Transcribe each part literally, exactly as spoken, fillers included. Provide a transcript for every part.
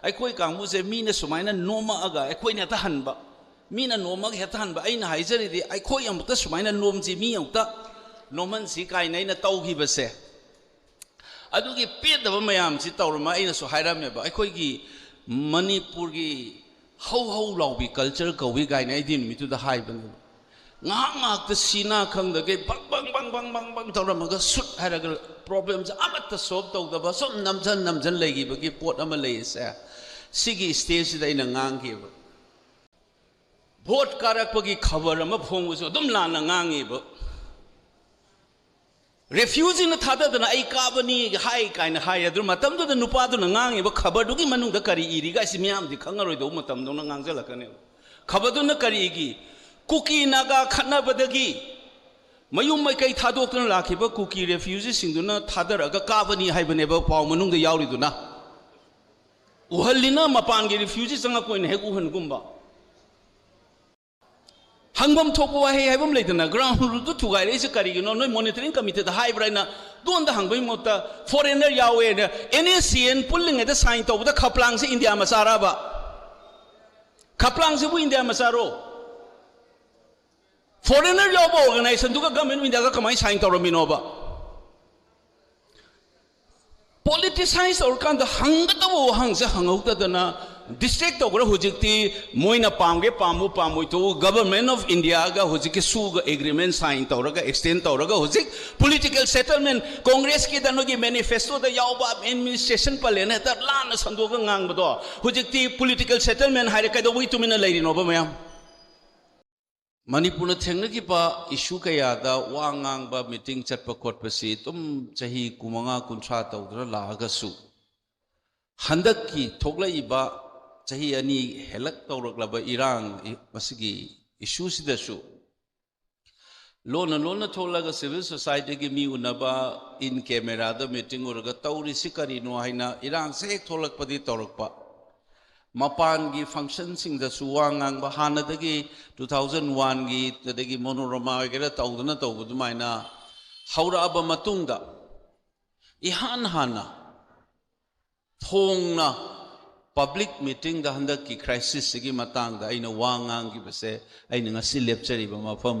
ꯑꯩꯈꯣꯏ ꯀꯥꯡꯕꯨꯁꯦ ꯃꯤꯅ ꯁꯨꯃꯥꯏꯅ ꯅꯣꯝꯃꯛꯑꯒ ꯑꯩꯈꯣꯏꯅ ꯍꯦꯛꯇ ꯍꯟꯕ, ꯃꯤꯅ ꯅꯣꯝꯃꯒ ꯍꯦꯛꯇ ꯍꯟꯕ꯫ ꯑꯩꯅ ꯍꯥꯏꯖꯔꯤꯗꯤ, ꯑꯩꯈꯣꯏ ꯑꯃꯨꯛꯇ ꯁꯨꯃꯥꯏꯅ ꯅꯣꯝꯁꯤ, ꯃꯤ ꯑꯃꯨꯛꯇ ꯅꯣꯝꯍꯟꯁꯤ ꯀꯥꯏꯅ ꯑꯩꯅ ꯇꯧꯈꯤꯕꯁꯦ, ꯑꯗꯨꯒꯤ ꯄꯦꯟꯗꯕ ꯃꯌꯥꯝꯁꯤ ꯇꯧꯔꯝꯃ ꯑꯩꯅꯁꯨ ꯍꯥꯏꯔꯝꯃꯦꯕ, ꯑꯩꯈꯣꯏꯒꯤ ꯃꯅꯤꯄꯨꯔꯒꯤ ꯍꯧ ꯍꯧ ꯂꯥꯎꯕꯤ ꯀꯜꯆꯔ ꯀꯧꯏ ꯀꯥꯏꯅ ꯑꯩꯗꯤ ꯅꯨꯃꯤꯠꯇꯨꯗ ꯍꯥꯏꯕꯅꯦꯕ꯫ ꯉꯥꯏꯍꯥꯛ ꯉꯥꯏꯍꯥꯛꯇ ꯁꯤ ꯅꯥ ꯈꯪꯗꯒꯩ ꯕꯪ ꯕꯪ ꯕꯪ ꯕꯪ ꯕꯪ ꯕꯪ ꯇꯧꯔꯝꯃꯒ ꯁꯨꯠ ꯍꯥꯏꯔꯒ ꯄ꯭ꯔꯣꯕ꯭ꯂꯦꯝꯁꯦ ꯑꯃꯠꯇ ꯁꯣꯜꯕ ꯇꯧꯗꯕ, ꯁꯨꯝ ꯅꯝꯖꯟ ꯅꯝꯖꯟ ꯂꯩꯈꯤꯕꯒꯤ ꯄꯣꯠ ꯑꯃ ꯂꯩꯔꯤꯁꯦ, ꯁꯤꯒꯤ ꯁ꯭ꯇꯦꯖꯁꯤꯗ ꯑꯩꯅ ꯉꯥꯡꯈꯤꯕ꯫ ꯚꯣꯠ ꯀꯥꯔꯛꯄꯒꯤ ꯈꯕꯔ ꯑꯃ ꯐꯣꯡꯕꯁꯨ ꯑꯗꯨꯝ ꯂꯥꯟꯅ ꯉꯥꯡꯉꯤꯕ꯫ ꯔꯦꯐ꯭ꯌꯨꯖꯤꯅ ꯊꯥꯗꯗꯅ ꯑꯩ ꯀꯥꯕꯅꯤ ꯍꯥꯏ ꯀꯥꯏꯅ ꯍꯥꯏ꯫ ꯑꯗꯨ ꯃꯇꯝꯗꯨꯗ ꯅꯨꯄꯥꯗꯨꯅ ꯉꯥꯡꯉꯤꯕ ꯈꯕꯔꯗꯨꯒꯤ ꯃꯅꯨꯡꯗ ꯀꯔꯤ ꯏꯔꯤꯒ ꯍꯥꯏꯁꯤ ꯃꯤꯌꯥꯝꯗꯤ ꯈꯪꯉꯔꯣꯏꯗꯧꯕ ꯃꯇꯝꯗꯧꯅ ꯉꯥꯡꯁꯤꯜꯂꯛꯀꯅꯦꯕ꯫ ꯈꯕꯔꯗꯨꯅ ꯀꯔꯤ ꯏꯒꯤ? ꯀꯨꯀꯤ ꯅꯥꯒꯥ ꯈꯠꯅꯕꯗꯒꯤ ꯃꯌꯨꯝ ꯃꯩꯀꯩ ꯊꯥꯗꯣꯛꯇꯨꯅ ꯂꯥꯛꯈꯤꯕ ꯀꯨꯀꯤ ꯔꯦꯐ꯭ꯌꯨꯖꯤꯁꯤꯡꯗꯨꯅ ꯊꯥꯗꯔꯛꯑꯒ ꯀꯥꯕꯅꯤ ꯍꯥꯏꯕꯅꯦꯕ ꯄꯥꯎ ꯃꯅꯨꯡꯗ ꯌꯥꯎꯔꯤꯗꯨꯅ꯫ ꯎꯍꯜꯂꯤꯅ ꯃꯄꯥꯟꯒꯤ ꯔꯤꯐ꯭ꯌꯨꯖꯤ ꯆꯪꯉꯛꯄ ꯑꯣꯏꯅ ꯍꯦꯛ ꯎꯍꯟꯒꯨꯝꯕ꯫ ꯍꯪꯐꯝ ꯊꯣꯛꯄ ꯋꯥꯍꯩ ꯍꯥꯏꯕ ꯑꯃ ꯂꯩꯗꯅ, ꯒ꯭ꯔꯥꯎꯟ ꯔꯨꯠꯇꯨ ꯊꯨꯒꯥꯏꯔꯛꯏꯁꯦ ꯀꯔꯤꯒꯤꯅꯣ? ꯅꯣꯏ ꯃꯣꯅꯤꯇꯔꯤꯡ ꯀꯃꯤꯇꯤꯗ ꯍꯥꯏꯕ꯭ꯔꯥ ꯍꯥꯏꯅ ꯗꯣꯟꯗ ꯍꯪꯕꯒꯤ ꯃꯍꯨꯠꯇ, foreigner ꯌꯥꯎꯋꯦꯅ and S C and ꯄꯨꯜꯂꯤꯉꯩꯗ sign ꯇꯧꯕꯗ ꯈꯄ꯭ꯂꯥꯡꯁꯦ ꯏꯟꯗꯤꯌꯥ ꯃꯆꯥꯔꯕ? ꯈꯄ꯭ꯂꯥꯡꯁꯤꯕꯨ ꯏꯟꯗꯤꯌꯥ ꯃꯆꯥꯔꯣ? ꯐꯣꯔꯦꯅꯔ ꯌꯥꯎꯕ ꯑꯣꯔꯒꯅꯥꯏꯖꯦꯁꯟꯗꯨꯒ ꯒꯃꯦꯟ ꯑꯣꯐ ꯏꯟꯗꯤꯌꯥꯒ ꯀꯃꯥꯏꯅ ꯁꯥꯏꯟ ꯇꯧꯔꯝꯃꯤꯅꯣꯕ? ꯄꯣꯂꯤꯇꯤꯁꯥꯏꯁ ꯇꯧꯔꯀꯥꯟꯗ ꯍꯪꯒꯗꯕ ꯋꯥꯍꯪꯁꯦ ꯍꯪꯍꯧꯗꯗꯅ ꯗꯤꯁꯇ꯭ꯔꯦꯛ ꯇꯧꯈ꯭ꯔꯦ꯫ ꯍꯧꯖꯤꯛꯇꯤ ꯃꯣꯏꯅ ꯄꯥꯝꯒꯦ ꯄꯥꯝꯃꯨ ꯄꯥꯝꯃꯣꯏ ꯇꯣꯛꯎ, ꯒꯕꯔꯃꯦꯟ ꯑꯣꯐ ꯏꯟꯗꯤꯌꯥꯒ ꯍꯧꯖꯤꯛꯀꯤ ꯁꯨꯒ ꯑꯦꯒ꯭ꯔꯤꯃꯦꯟ ꯁꯥꯏꯟ ꯇꯧꯔꯒ, ꯑꯦꯛꯁꯇꯦꯟ ꯇꯧꯔꯒ, ꯍꯧꯖꯤꯛ ꯄꯣꯂꯤꯇꯤꯀꯦꯜ ꯁꯦꯇꯜꯃꯦꯟ, ꯀꯣꯡꯒ꯭ꯔꯦꯁꯀꯤꯗ ꯅꯣꯏꯒꯤ ꯃꯦꯅꯤꯐꯦꯁꯇꯣꯗ ꯌꯥꯎꯕ ꯑꯦꯗꯃꯤꯅꯤꯁꯇ꯭ꯔꯦꯁꯟ ꯄꯂꯦꯟ ꯍꯦꯛꯇ ꯂꯥꯟꯅ ꯁꯟꯗꯣꯛꯑꯒ ꯉꯥꯡꯕꯗꯣ, ꯍꯧꯖꯤꯛꯇꯤ ꯄꯣꯂꯤꯇꯤꯀꯦꯜ ꯁꯦꯇꯜꯃꯦꯟ ꯍꯥꯏꯔꯦ, ꯀꯩꯗꯧꯕꯒꯤ ꯇꯨꯃꯤꯟꯅ ꯂꯩꯔꯤꯅꯣꯕ ꯃꯌꯥꯝ? ꯃꯅꯤꯄꯨꯔꯅ ꯊꯦꯡꯅꯈꯤꯕ ꯏꯁꯨ ꯀꯌꯥꯗ ꯋꯥ ꯉꯥꯡꯕ, ꯃꯤꯇꯤꯡ ꯆꯠꯄ ꯈꯣꯠꯄꯁꯤ ꯑꯗꯨꯝ ꯆꯍꯤ ꯀꯨꯟꯃꯉꯥ, ꯀꯨꯟꯊ꯭ꯔꯥ ꯇꯧꯗꯨꯅ ꯂꯥꯛꯑꯒꯁꯨ, ꯍꯟꯗꯛꯀꯤ ꯊꯣꯛꯂꯛꯏꯕ ꯆꯍꯤ ꯑꯅꯤ ꯍꯦꯜꯂꯛ ꯇꯧꯔꯛꯂꯕ ꯏꯔꯥꯡ ꯃꯁꯤꯒꯤ ꯏꯁꯨꯁꯤꯗꯁꯨ ꯂꯣꯟꯅ ꯂꯣꯟꯅ ꯊꯣꯛꯂꯒ ꯁꯤꯚꯤꯜ ꯁꯣꯁꯥꯏꯇꯤꯒꯤ ꯃꯤ ꯎꯅꯕ, ꯏꯟ ꯀꯦꯃꯦꯔꯥꯗ ꯃꯤꯇꯤꯡ ꯎꯔꯒ ꯇꯧꯔꯤꯁꯤ ꯀꯔꯤꯅꯣ ꯍꯥꯏꯅ ꯏꯔꯥꯡꯁꯦ ꯍꯦꯛ ꯊꯣꯛꯂꯛꯄꯗꯤ ꯇꯧꯔꯛꯄ꯫ ꯃꯄꯥꯟꯒꯤ ꯐꯪꯁꯟꯁꯤꯡꯗꯁꯨ ꯋꯥ ꯉꯥꯡꯕ, ꯍꯥꯟꯅꯗꯒꯤ ꯇꯨ ꯊꯥꯎꯖꯟ ꯋꯥꯟꯒꯤ, ꯑꯗꯒꯤ ꯃꯣꯅꯣꯔꯃꯥ ꯑꯣꯏꯒꯦꯔꯥ ꯇꯧꯗꯅ ꯇꯧꯕ ꯑꯗꯨꯃꯥꯏꯅ ꯍꯧꯔꯛꯑꯕ ꯃꯇꯨꯡꯗ, ꯏꯍꯥꯟ ꯍꯥꯟꯅ ꯐꯣꯡꯅ ꯄꯕ꯭ꯂꯤꯛ ꯃꯤꯇꯤꯡꯗ ꯍꯟꯗꯛꯀꯤ ꯀ꯭ꯔꯥꯏꯁꯤꯁꯁꯤꯒꯤ ꯃꯇꯥꯡꯗ ꯑꯩꯅ ꯋꯥ ꯉꯥꯡꯈꯤꯕꯁꯦ ꯑꯩꯅ ꯉꯁꯤ ꯂꯦꯞꯆꯔꯤꯕ ꯃꯐꯝ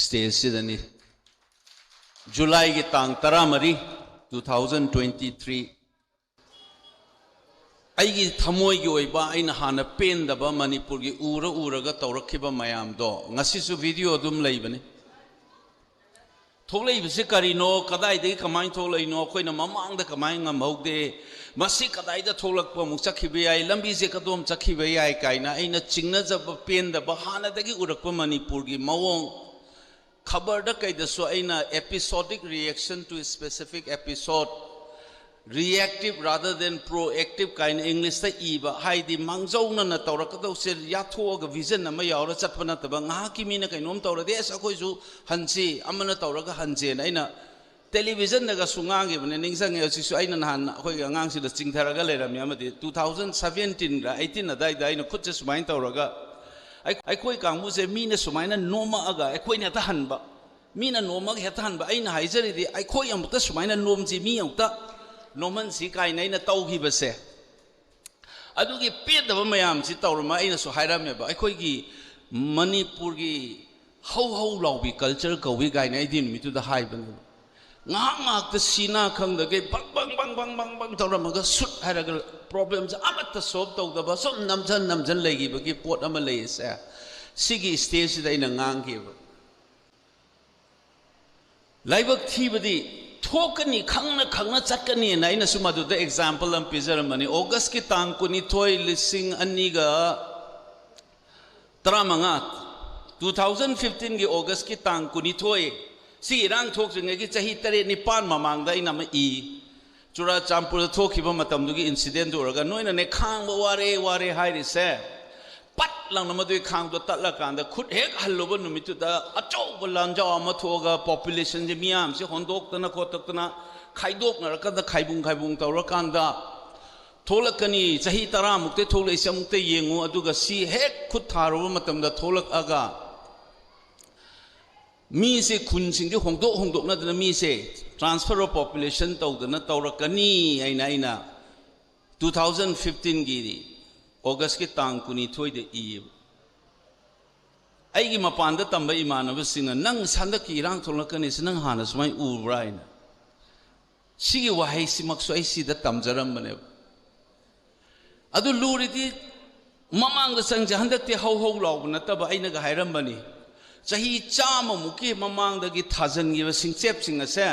ꯁ꯭ꯇꯦꯖꯁꯤꯗꯅꯤ꯫ ꯖꯨꯂꯥꯏꯒꯤ ꯇꯥꯡ ꯇꯔꯥꯃꯔꯤ, two thousand twenty three꯫ ꯑꯩꯒꯤ ꯊꯃꯣꯏꯒꯤ ꯑꯣꯏꯕ, ꯑꯩꯅ ꯍꯥꯟꯅ ꯄꯦꯟꯗꯕ ꯃꯅꯤꯄꯨꯔꯒꯤ ꯎꯔ ꯎꯔꯒ ꯇꯧꯔꯛꯈꯤꯕ ꯃꯌꯥꯝꯗꯣ ꯉꯁꯤꯁꯨ ꯚꯤꯗꯤꯑꯣ ꯑꯗꯨꯝ ꯂꯩꯕꯅꯤ꯫ ꯊꯣꯛꯂꯛꯏꯕꯁꯤ ꯀꯔꯤꯅꯣ, ꯀꯗꯥꯏꯗꯒꯤ ꯀꯃꯥꯏꯅ ꯊꯣꯛꯂꯛꯏꯅꯣ, ꯑꯩꯈꯣꯏꯅ ꯃꯃꯥꯡꯗ ꯀꯃꯥꯏꯅ ꯉꯝꯍꯧꯗꯦ, ꯃꯁꯤ ꯀꯗꯥꯏꯗ ꯊꯣꯛꯂꯛꯄ ꯑꯃꯨꯛ ꯆꯠꯈꯤꯕ ꯌꯥꯏ, ꯂꯝꯕꯤꯁꯦ ꯀꯗꯣꯝ ꯆꯠꯈꯤꯕ ꯌꯥꯏ ꯀꯥꯏꯅ ꯑꯩꯅ ꯆꯤꯡꯅꯖꯕ, ꯄꯦꯟꯗꯕ, ꯍꯥꯟꯅꯗꯒꯤ ꯎꯔꯛꯄ ꯃꯅꯤꯄꯨꯔꯒꯤ ꯃꯑꯣꯡ, ꯈꯕꯔꯗ ꯀꯩꯗꯁꯨ ꯑꯩꯅ episodic reaction to specific episode, reactive rather than proactive ꯀꯥꯏꯅ ꯏꯪꯂꯤꯁꯇ ꯏꯕ, ꯍꯥꯏꯗꯤ ꯃꯥꯡꯖꯧꯅꯅ ꯇꯧꯔꯛꯀꯗꯧꯁꯦ ꯌꯥꯊꯣꯛꯑꯒ ꯚꯤꯖꯟ ꯑꯃ ꯌꯥꯎꯔ ꯆꯠꯄ ꯅꯠꯇꯕ, ꯉꯥꯏꯍꯥꯛꯀꯤ ꯃꯤꯅ ꯀꯩꯅꯣꯝ ꯇꯧꯔꯗꯤ "ꯑꯁ, ꯑꯩꯈꯣꯏꯁꯨ ꯍꯟꯁꯤ, ꯑꯃꯅ ꯇꯧꯔꯒ ꯍꯟꯁꯦꯅ" ꯑꯩꯅ ꯇꯦꯂꯤꯚꯤꯖꯟꯗꯒꯁꯨ ꯉꯥꯡꯈꯤꯕꯅꯦ꯫ ꯅꯤꯡꯁꯤꯡꯉꯦ ꯍꯧꯖꯤꯛꯁꯨ, ꯑꯩꯅ ꯅꯍꯥꯟ ꯑꯩꯈꯣꯏꯒꯤ ꯑꯉꯥꯡꯁꯤꯗ ꯆꯤꯡꯊꯔꯒ ꯂꯩꯔꯝꯃꯤ ꯑꯃꯗꯤ, two thousand seventeen ꯔ eighteen ꯑꯗꯥꯏꯗ ꯑꯩꯅ ꯈꯨꯠꯁꯦ ꯁꯨꯃꯥꯏꯅ ꯇꯧꯔꯒ, ꯑꯩ-, ꯑꯩꯈꯣꯏ ꯀꯥꯡꯕꯨꯁꯦ ꯃꯤꯅ ꯁꯨꯃꯥꯏꯅ ꯅꯣꯝꯃꯛꯑꯒ ꯑꯩꯈꯣꯏꯅ ꯍꯦꯛꯇ ꯍꯟꯕ, ꯃꯤꯅ ꯅꯣꯝꯃꯒ ꯍꯦꯛꯇ ꯍꯟꯕ꯫ ꯑꯩꯅ ꯍꯥꯏꯖꯔꯤꯗꯤ, ꯑꯩꯈꯣꯏ ꯑꯃꯨꯛꯇ ꯁꯨꯃꯥꯏꯅ ꯅꯣꯝꯁꯤ, ꯃꯤ ꯑꯃꯨꯛꯇ ꯅꯣꯝꯍꯟꯁꯤ ꯀꯥꯏꯅ ꯑꯩꯅ ꯇꯧꯈꯤꯕꯁꯦ, ꯑꯗꯨꯒꯤ ꯄꯦꯟꯗꯕ ꯃꯌꯥꯝꯁꯤ ꯇꯧꯔꯝꯃ ꯑꯩꯅꯁꯨ ꯍꯥꯏꯔꯝꯃꯦꯕ, ꯑꯩꯈꯣꯏꯒꯤ ꯃꯅꯤꯄꯨꯔꯒꯤ ꯍꯧ ꯍꯧ ꯂꯥꯎꯕꯤ ꯀꯜꯆꯔ ꯀꯧꯏ ꯀꯥꯏꯅ ꯑꯩꯗꯤ ꯅꯨꯃꯤꯠꯇꯨꯗ ꯍꯥꯏꯕꯅꯦꯕ꯫ ꯉꯥꯏꯍꯥꯛ ꯉꯥꯏꯍꯥꯛꯇ ꯁꯤ ꯅꯥ ꯈꯪꯗꯒꯩ ꯕꯪ ꯕꯪ ꯕꯪ ꯕꯪ ꯕꯪ ꯇꯧꯔꯝꯃꯒ ꯁꯨꯠ ꯍꯥꯏꯔꯒ ꯄ꯭ꯔꯣꯕ꯭ꯂꯦꯝꯁꯦ ꯑꯃꯠꯇ ꯁꯣꯜꯕ ꯇꯧꯗꯕ ꯁꯨꯝ ꯅꯝꯖꯟ ꯅꯝꯖꯟ ꯂꯩꯈꯤꯕꯒꯤ ꯄꯣꯠ ꯑꯃ ꯂꯩꯔꯤꯁꯦ, ꯁꯤꯒꯤ ꯁ꯭ꯇꯦꯖꯁꯤꯗ ꯑꯩꯅ ꯉꯥꯡꯈꯤꯕ꯫ ꯂꯥꯏꯕꯛ ꯊꯤꯕꯗꯤ ꯊꯣꯛꯀꯅꯤ, ꯈꯪꯅ ꯈꯪꯅ ꯆꯠꯀꯅꯤꯅ ꯑꯩꯅꯁꯨ ꯃꯗꯨꯗ ꯑꯦꯛꯖꯥꯝꯄꯜ ꯑꯃ ꯄꯤꯖꯔꯝꯕꯅꯤ꯫ ꯑꯣꯒꯁꯀꯤ ꯇꯥꯡ ꯀꯨꯟꯅꯤꯊꯣꯏ, ꯂꯤꯁꯤꯡ ꯑꯅꯤꯒ ꯇꯔꯥꯃꯉꯥ, two thousand fifteen ꯒꯤ ꯑꯣꯒꯁꯀꯤ ꯇꯥꯡ ꯀꯨꯟꯅꯤꯊꯣꯏ, ꯁꯤ ꯏꯔꯥꯡ ꯊꯣꯛꯇ꯭ꯔꯤꯉꯩꯒꯤ ꯆꯍꯤ ꯇꯔꯦꯠ ꯅꯤꯄꯥꯟ ꯃꯃꯥꯡꯗ ꯑꯩꯅ ꯑꯃ ꯏ꯫ ꯆꯨꯔꯥꯆꯥꯟꯄꯨꯔꯗ ꯊꯣꯛꯈꯤꯕ ꯃꯇꯝꯗꯨꯒꯤ ꯏꯟꯁꯤꯗꯦꯟꯗꯨ ꯎꯔꯒ ꯅꯣꯏꯅꯅꯦ ꯈꯥꯡꯕ ꯋꯥꯔꯦ, ꯋꯥꯔꯦ ꯍꯥꯏꯔꯤꯁꯦ, ꯄꯠ ꯂꯥꯎꯅ ꯃꯗꯨꯒꯤ ꯈꯥꯡꯗꯣ ꯇꯠꯂꯀꯥꯟꯗ ꯈꯨꯠ ꯍꯦꯛ ꯍꯜꯂꯨꯕ ꯅꯨꯃꯤꯠꯇꯨꯗ ꯑꯆꯧꯕ ꯂꯥꯟꯖꯥꯎ ꯑꯃ ꯊꯣꯛꯑꯒ ꯄꯣꯄꯨꯂꯦꯁꯟꯁꯦ ꯃꯤꯌꯥꯝꯁꯦ ꯍꯣꯟꯗꯣꯛꯇꯅ ꯈꯣꯠꯇꯣꯛꯇꯅ ꯈꯥꯏꯗꯣꯛꯅꯔꯀꯥꯟꯗ ꯈꯥꯏꯕꯨꯡ ꯈꯥꯏꯕꯨꯡ ꯇꯧꯔꯀꯥꯟꯗ ꯊꯣꯛꯂꯛꯀꯅꯤ, ꯆꯍꯤ ꯇꯔꯥꯃꯨꯛꯇ ꯊꯣꯛꯂꯛꯏꯁꯦ ꯑꯃꯨꯛꯇ ꯌꯦꯡꯉꯨ, ꯑꯗꯨꯒ ꯁꯤ ꯍꯦꯛ ꯈꯨꯠ ꯊꯥꯔꯨꯕ ꯃꯇꯝꯗ ꯊꯣꯛꯂꯛꯑꯒ ꯃꯤꯁꯦ ꯈꯨꯟꯁꯤꯡꯁꯦ ꯍꯣꯡꯗꯣꯛ ꯍꯣꯡꯗꯣꯛꯅꯗꯅ ꯃꯤꯁꯦ transfer of population ꯇꯧꯗꯅ ꯇꯧꯔꯛꯀꯅꯤ ꯍꯥꯏꯅ ꯑꯩꯅ ꯇꯨ ꯊꯥꯎꯖꯟ ꯐꯤꯐꯇꯤꯟꯒꯤ ꯑꯣꯒꯁꯀꯤ ꯇꯥꯡ ꯀꯨꯟꯅꯤꯊꯣꯏꯗ ꯏꯌꯦꯕ꯫ ꯑꯩꯒꯤ ꯃꯄꯥꯟꯗ ꯇꯝꯕ ꯏꯃꯥꯟꯅꯕꯁꯤꯡꯅ, "ꯅꯪ ꯍꯟꯗꯛꯀꯤ ꯏꯔꯥꯡ ꯊꯣꯛꯂꯛꯀꯅꯤꯁꯦ ꯅꯪ ꯍꯥꯟꯅ ꯁꯨꯃꯥꯏꯅ ꯎꯕ꯭ꯔꯥ?" ꯍꯥꯏꯅ꯫ ꯁꯤꯒꯤ ꯋꯥꯍꯩꯁꯤꯃꯛꯁꯨ ꯑꯩ ꯁꯤꯗ ꯇꯝꯖꯔꯝꯕꯅꯦꯕ꯫ ꯑꯗꯨ ꯂꯨꯔꯤꯗꯤ ꯃꯃꯥꯡꯗ ꯆꯪꯁꯦ, ꯍꯟꯗꯛꯇꯤ ꯍꯧ ꯍꯧ ꯂꯥꯎꯕ ꯅꯠꯇꯕ, ꯑꯩꯅꯒ ꯍꯥꯏꯔꯝꯕꯅꯤ, ꯆꯍꯤ ꯆꯥꯝꯃꯃꯨꯛꯀꯤ ꯃꯃꯥꯡꯗꯒꯤ ꯊꯥꯖꯤꯟꯈꯤꯕ ꯁꯤꯡꯆꯦꯞꯁꯤꯡ ꯑꯁꯦ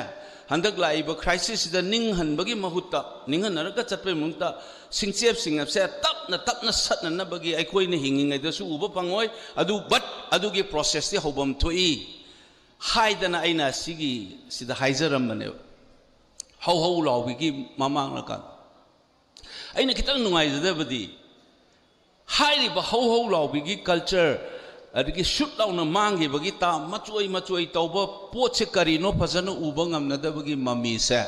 ꯍꯟꯗꯛ ꯂꯥꯛꯏꯕ ꯀ꯭ꯔꯥꯏꯁꯤꯁꯁꯤꯗ ꯅꯤꯡꯍꯟꯕꯒꯤ ꯃꯍꯨꯠꯇ, ꯅꯤꯡꯍꯟꯅꯔꯒ ꯆꯠꯄꯒꯤ ꯃꯍꯨꯠꯇ, ꯁꯤꯡꯆꯦꯞꯁꯤꯡ ꯑꯁꯦ ꯇꯞꯅ ꯇꯞꯅ ꯁꯠꯅꯅꯕꯒꯤ ꯑꯩꯈꯣꯏꯅ ꯍꯤꯡꯉꯤꯉꯩꯗꯁꯨ ꯎꯕ ꯐꯪꯉꯣꯏ꯫ ꯑꯗꯨ, but ꯑꯗꯨꯒꯤ ꯄ꯭ꯔꯣꯁꯦꯁꯇꯤ ꯍꯧꯐꯝ ꯊꯣꯛꯏ ꯍꯥꯏꯗꯅ ꯑꯩꯅ ꯁꯤꯒꯤ, ꯁꯤꯗ ꯍꯥꯏꯖꯔꯝꯕꯅꯦꯕ, ꯍꯧ ꯍꯧ ꯂꯥꯎꯕꯤꯒꯤ ꯃꯃꯥꯡꯂꯀꯥꯟꯗ꯫ ꯑꯩꯅ ꯈꯤꯇꯪ ꯅꯨꯡꯉꯥꯏꯖꯗꯕꯗꯤ, ꯍꯥꯏꯔꯤꯕ ꯍꯧ ꯍꯧ ꯂꯥꯎꯕꯤꯒꯤ ꯀꯜꯆꯔ, ꯑꯗꯒꯤ ꯁꯨꯠ ꯂꯥꯎꯅ ꯃꯥꯡꯈꯤꯕꯒꯤ ꯇꯥ ꯃꯆꯣꯏ ꯃꯆꯣꯏ ꯇꯧꯕ ꯄꯣꯠꯁꯦ ꯀꯔꯤꯅꯣ ꯐꯖꯅ ꯎꯕ ꯉꯝꯅꯗꯕꯒꯤ ꯃꯃꯤꯁꯦ,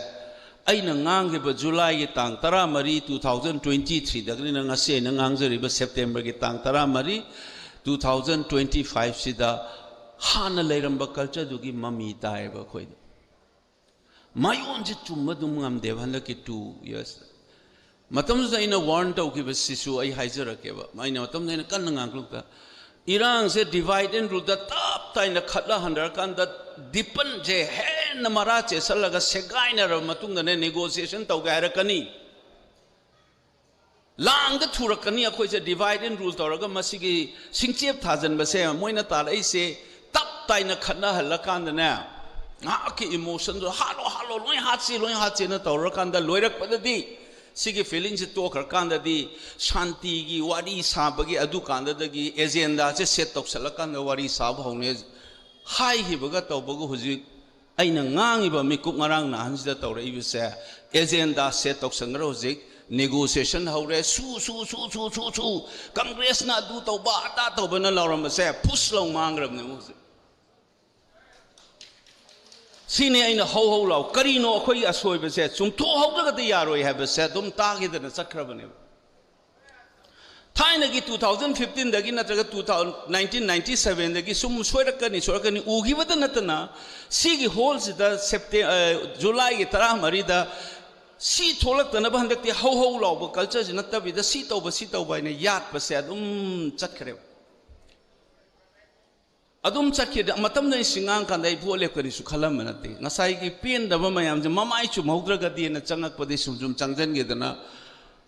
ꯑꯩꯅ ꯉꯥꯡꯈꯤꯕ ꯖꯨꯂꯥꯏꯒꯤ ꯇꯥꯡ ꯇꯔꯥꯃꯔꯤ, ꯇꯨ ꯊꯥꯎꯖꯟ ꯇ꯭ꯋꯦꯟꯇꯤ ꯊ꯭ꯔꯤꯗꯒꯤꯅ ꯉꯁꯤ ꯑꯩꯅ ꯉꯥꯡꯖꯔꯤꯕ ꯁꯦꯞꯇꯦꯝꯕꯔꯒꯤ ꯇꯥꯡ ꯇꯔꯥꯃꯔꯤ, ꯇꯨ ꯊꯥꯎꯖꯟ ꯇ꯭ꯋꯦꯟꯇꯤ ꯐꯥꯏꯚꯁꯤꯗ ꯍꯥꯟꯅ ꯂꯩꯔꯝꯕ ꯀꯜꯆꯔꯗꯨꯒꯤ ꯃꯃꯤ ꯇꯥꯏꯌꯦꯕ ꯑꯩꯈꯣꯏꯗ꯫ ꯃꯌꯣꯟꯁꯦ ꯆꯨꯝꯕ ꯑꯗꯨꯝ ꯉꯝꯗꯦꯕ ꯍꯟꯗꯛꯀꯤ ꯇꯨ ꯌꯔꯁꯇ꯫ ꯃꯇꯝꯗꯨꯗ ꯑꯩꯅ ꯋꯥꯔꯟ ꯇꯧꯈꯤꯕꯁꯤꯁꯨ ꯑꯩ ꯍꯥꯏꯖꯔꯛꯀꯦꯕ꯫ ꯑꯩꯅ ꯃꯇꯝꯗꯨꯗ ꯑꯩꯅ ꯀꯟꯅ ꯉꯥꯡꯂꯛꯇ, "ꯏꯔꯥꯡꯁꯦ divide and ruleꯗ ꯇꯞ ꯇꯥꯏꯅ ꯈꯠꯂ ꯍꯟꯊꯔꯀꯥꯟꯗ ꯗꯤꯄꯟꯁꯦ ꯍꯦꯟꯅ ꯃꯔꯥ ꯆꯦꯠꯁꯜꯂꯒ ꯁꯦꯒꯥꯏꯅꯔꯕ ꯃꯇꯨꯡꯗꯅꯦ negotiation ꯇꯧꯒꯦ ꯍꯥꯏꯔꯛꯀꯅꯤ꯫ ꯂꯥꯡꯗ ꯊꯨꯔꯛꯀꯅꯤ꯫ ꯑꯩꯈꯣꯏꯁꯦ divide and rule ꯇꯧꯔꯒ ꯃꯁꯤꯒꯤ ꯁꯤꯡꯆꯦꯞ ꯊꯥꯖꯤꯟꯕꯁꯦ ꯃꯣꯏꯅ ꯇꯥꯔꯛꯏꯁꯦ ꯇꯞ ꯇꯥꯏꯅ ꯈꯠꯅꯍꯜꯂꯀꯥꯟꯗꯅꯦ, ꯉꯥꯏꯍꯥꯛꯀꯤ emotionꯗꯣ ꯍꯥꯠꯂꯣ, ꯍꯥꯠꯂꯣ, ꯂꯣꯏ ꯍꯥꯠꯁꯤ, ꯂꯣꯏ ꯍꯥꯠꯁꯤꯅ ꯇꯧꯔꯀꯥꯟꯗ ꯂꯣꯏꯔꯛꯄꯗꯗꯤ ꯁꯤꯒꯤ feelingꯁꯦ ꯇꯣꯛꯈ꯭ꯔꯀꯥꯟꯗꯗꯤ ꯁꯥꯟꯇꯤꯒꯤ ꯋꯥꯔꯤ ꯁꯥꯕꯒꯤ ꯑꯗꯨꯀꯥꯟꯗꯗꯒꯤ agendaꯁꯦ set ꯇꯧꯁꯜꯂꯀꯥꯟꯗ ꯋꯥꯔꯤ ꯁꯥꯕ ꯍꯧꯅꯩ ꯍꯥꯏꯈꯤꯕꯒ ꯇꯧꯕꯒ ꯍꯧꯖꯤꯛ ꯑꯩꯅ ꯉꯥꯡꯉꯤꯕ ꯃꯤꯀꯨꯞ ꯉꯔꯥꯡ ꯅꯍꯥꯟꯁꯤꯗ ꯇꯧꯔꯛꯏꯕꯁꯦ, agenda set ꯇꯧꯁꯟꯈ꯭ꯔꯦ ꯍꯧꯖꯤꯛ, negotiation ꯍꯧꯔꯦ, ꯁꯨ, ꯁꯨ, ꯁꯨ, ꯁꯨ, ꯁꯨ, ꯁꯨ, ꯀꯪꯒ꯭ꯔꯦꯁꯅ ꯑꯗꯨ ꯇꯧꯕ, ꯑꯗꯥ ꯇꯧꯕꯅ ꯂꯥꯎꯔꯝꯕꯁꯦ ꯐꯨꯁ ꯂꯧ ꯃꯥꯡꯈ꯭ꯔꯕꯅꯦ ꯍꯧꯖꯤꯛ꯫ ꯁꯤꯅꯤ ꯑꯩꯅ ꯍꯧ ꯍꯧ ꯂꯥꯎ, ꯀꯔꯤꯅꯣ ꯑꯩꯈꯣꯏꯒꯤ ꯑꯁꯣꯏꯕꯁꯦ? ꯆꯨꯝꯊꯣꯛꯍꯧꯗ꯭ꯔꯒꯗꯤ ꯌꯥꯔꯣꯏ ꯍꯥꯏꯕꯁꯦ ꯑꯗꯨꯝ ꯇꯥꯈꯤꯗꯅ ꯆꯠꯈ꯭ꯔꯕꯅꯦꯕ꯫ ꯊꯥꯏꯅꯒꯤ ꯇꯨ ꯊꯥꯎꯖꯟ ꯐꯤꯐꯇꯤꯟꯗꯒꯤ ꯅꯠꯇ꯭ꯔꯒ ꯇꯨ ꯊꯥꯎꯖꯟ, ꯅꯥꯏꯟꯇꯤꯟ ꯅꯥꯏꯟꯇꯤ ꯁꯚꯦꯟꯗꯒꯤ ꯁꯨꯝ ꯁꯣꯏꯔꯛꯀꯅꯤ, ꯁꯣꯏꯔꯛꯀꯅꯤ ꯎꯈꯤꯕꯗ ꯅꯠꯇꯅ, ꯁꯤꯒꯤ ꯍꯣꯜꯁꯤꯗ ꯁꯦꯞꯇꯦ-, ꯑ, ꯖꯨꯂꯥꯏꯒꯤ ꯇꯔꯥꯃꯔꯤꯗ ꯁꯤ ꯊꯣꯛꯂꯛꯇꯅꯕ ꯍꯟꯗꯛꯇꯤ ꯍꯧ ꯍꯧ ꯂꯥꯎꯕ cultureꯁꯤ ꯅꯠꯇꯕꯤꯗ ꯁꯤ ꯇꯧꯕ, ꯁꯤ ꯇꯧꯕ ꯍꯥꯏꯅ ꯌꯥꯠꯄꯁꯦ ꯑꯗꯨꯝ ꯆꯠꯈ꯭ꯔꯦꯕ꯫ ꯑꯗꯨꯝ ꯆꯠꯈꯤꯗ ꯃꯇꯝꯗ ꯑꯩ ꯁꯤ ꯉꯥꯡꯀꯥꯟꯗ ꯑꯩ ꯚꯣꯠ ꯂꯦꯞꯀꯅꯤꯁꯨ ꯈꯜꯂꯝꯕ ꯅꯠꯇꯦ꯫ ꯉꯁꯥꯏꯒꯤ ꯄꯦꯟꯗꯕ ꯃꯌꯥꯝꯁꯦ ꯃꯃꯥꯏ ꯆꯨꯝꯍꯧꯗ꯭ꯔꯒꯗꯤꯅ ꯆꯪꯉꯛꯄꯗꯤ ꯁꯨꯝ ꯁꯨꯝ ꯆꯪꯁꯤꯟꯈꯤꯗꯅ,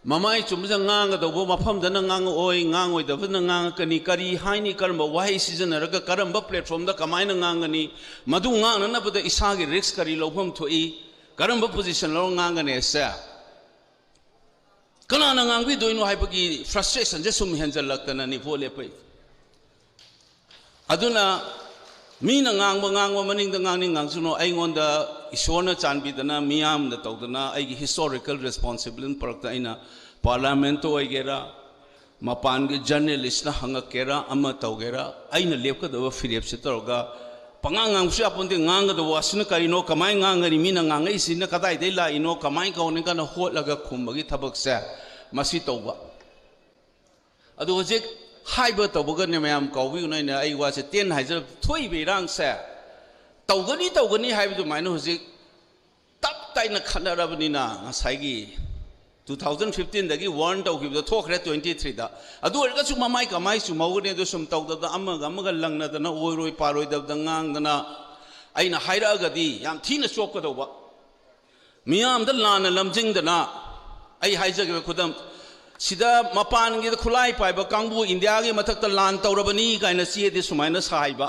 ꯃꯃꯥꯏ ꯆꯨꯝꯕꯁꯦ ꯉꯥꯡꯒꯗꯧꯕ ꯃꯐꯝꯗꯅ ꯉꯥꯡꯉꯛꯑꯣꯏ, ꯉꯥꯡꯉꯣꯏꯗꯕꯗꯅ ꯉꯥꯡꯉꯛꯀꯅꯤ, ꯀꯔꯤ ꯍꯥꯏꯅꯤ, ꯀꯔꯝꯕ ꯋꯥꯍꯩ ꯁꯤꯖꯤꯟꯅꯔꯒ ꯀꯔꯝꯕ platformꯗ ꯀꯃꯥꯏꯅ ꯉꯥꯡꯒꯅꯤ, ꯃꯗꯨ ꯉꯥꯡꯅꯅꯕꯗ ꯏꯁꯥꯒꯤ risk ꯀꯔꯤ ꯂꯧꯐꯝ ꯊꯣꯛꯏ, ꯀꯔꯝꯕ position ꯂꯧꯔ ꯉꯥꯡꯒꯅꯤ ꯍꯥꯏꯁꯦ꯫ ꯀꯅꯥꯅ ꯉꯥꯡꯕꯤꯗꯣꯏꯅꯣ ꯍꯥꯏꯕꯒꯤ frustrationꯁꯦ ꯁꯨꯝ ꯍꯦꯟꯖꯜꯂꯛꯇꯅꯅꯤ ꯚꯣꯠ ꯂꯦꯞꯄꯛꯏ꯫ ꯑꯗꯨꯅ ꯃꯤꯅ ꯉꯥꯡꯕ ꯉꯥꯡꯕ ꯃꯅꯤꯡꯗ ꯉꯥꯡꯅꯤꯡ ꯉꯥꯡꯁꯅꯨ, ꯑꯩꯉꯣꯟꯗ ꯏꯁꯣꯔꯅ ꯆꯥꯟꯕꯤꯗꯅ ꯃꯤꯌꯥꯝꯗ ꯇꯧꯗꯅ ꯑꯩꯒꯤ historical responsibility ꯄꯨꯔꯛꯇ ꯑꯩꯅ parliamentꯇ ꯑꯣꯏꯒꯦꯔꯥ, ꯃꯄꯥꯟꯒꯤ journalistꯅ ꯍꯪꯉꯛꯀꯦꯔꯥ, ꯑꯃ ꯇꯧꯒꯦꯔꯥ, ꯑꯩꯅ ꯂꯦꯞꯀꯗꯕ ꯐꯤꯔꯦꯞꯁꯦ ꯇꯧꯔꯒ ꯄꯉꯥꯡ ꯉꯥꯡꯕꯁꯨ ꯌꯥꯄꯣꯟꯇꯦ꯫ ꯉꯥꯡꯒꯗꯕ ꯋꯥꯁꯤꯅ ꯀꯔꯤꯅꯣ, ꯀꯃꯥꯏꯅ ꯉꯥꯡꯒꯅꯤ, ꯃꯤꯅ ꯉꯥꯡꯉꯛꯏꯁꯤꯅ ꯀꯗꯥꯏꯗꯩ ꯂꯥꯛꯏꯅꯣ, ꯀꯃꯥꯏꯅ ꯀꯧꯅꯤ ꯀꯥꯏꯅ ꯍꯣꯠꯂꯒ ꯈꯨꯝꯕꯒꯤ ꯊꯕꯛꯁꯦ ꯃꯁꯤ ꯇꯧꯕ꯫ ꯑꯗꯨ ꯍꯧꯖꯤꯛ ꯍꯥꯏꯕ ꯇꯧꯕꯒꯅꯦ ꯃꯌꯥꯝ ꯀꯥꯎꯕꯤꯒꯅꯨ, ꯑꯩꯅ ꯑꯩ ꯋꯥꯁꯦ ꯇꯦꯟꯅ ꯍꯥꯏꯖꯔꯕ꯫ ꯊꯣꯛꯏꯕ ꯏꯔꯥꯡꯁꯦ ꯇꯧꯒꯅꯤ ꯇꯧꯒꯅꯤ ꯍꯥꯏꯕ ꯑꯗꯨꯃꯥꯏꯅ ꯍꯧꯖꯤꯛ ꯇꯞ ꯇꯥꯏꯅ ꯈꯠꯅꯔꯕꯅꯤꯅ ꯉꯁꯥꯏꯒꯤ two thousand fifteenꯗꯒꯤ warn ꯇꯧꯈꯤꯕꯗꯣ ꯊꯣꯛꯈ꯭ꯔꯦ twenty threeꯗ꯫ ꯑꯗꯨ ꯑꯣꯏꯔꯒꯁꯨ ꯃꯃꯥꯏ ꯀꯃꯥꯏ ꯆꯨꯝꯍꯧꯒꯅꯤ? ꯑꯗꯨ ꯁꯨꯝ ꯇꯧꯗꯕꯗ ꯑꯃꯒ ꯑꯃꯒ ꯂꯪꯅꯗꯅ ꯑꯣꯏꯔꯣꯏ ꯄꯥꯔꯣꯏꯗꯕꯗ ꯉꯥꯡꯗꯅ ꯑꯩꯅ ꯍꯥꯏꯔꯛꯑꯒꯗꯤ ꯌꯥꯝ ꯊꯤꯅ ꯆꯣꯞꯀꯗꯧꯕ꯫ ꯃꯤꯌꯥꯝꯗ ꯂꯥꯟꯅ ꯂꯝꯖꯤꯡꯗꯅ, ꯑꯩ ꯍꯥꯏꯖꯒꯦꯕ ꯈꯨꯗꯝ, ꯁꯤꯗ ꯃꯄꯥꯟꯒꯤꯗ ꯈꯨꯠꯂꯥꯏ ꯄꯥꯏꯕ ꯀꯥꯡꯕꯨ ꯏꯟꯗꯤꯌꯥꯒꯤ ꯃꯊꯛꯇ ꯂꯥꯟ ꯇꯧꯔꯕꯅꯤ ꯀꯥꯏꯅ ꯆꯦꯗꯤ ꯁꯨꯃꯥꯏꯅ ꯁꯥꯏꯕ꯫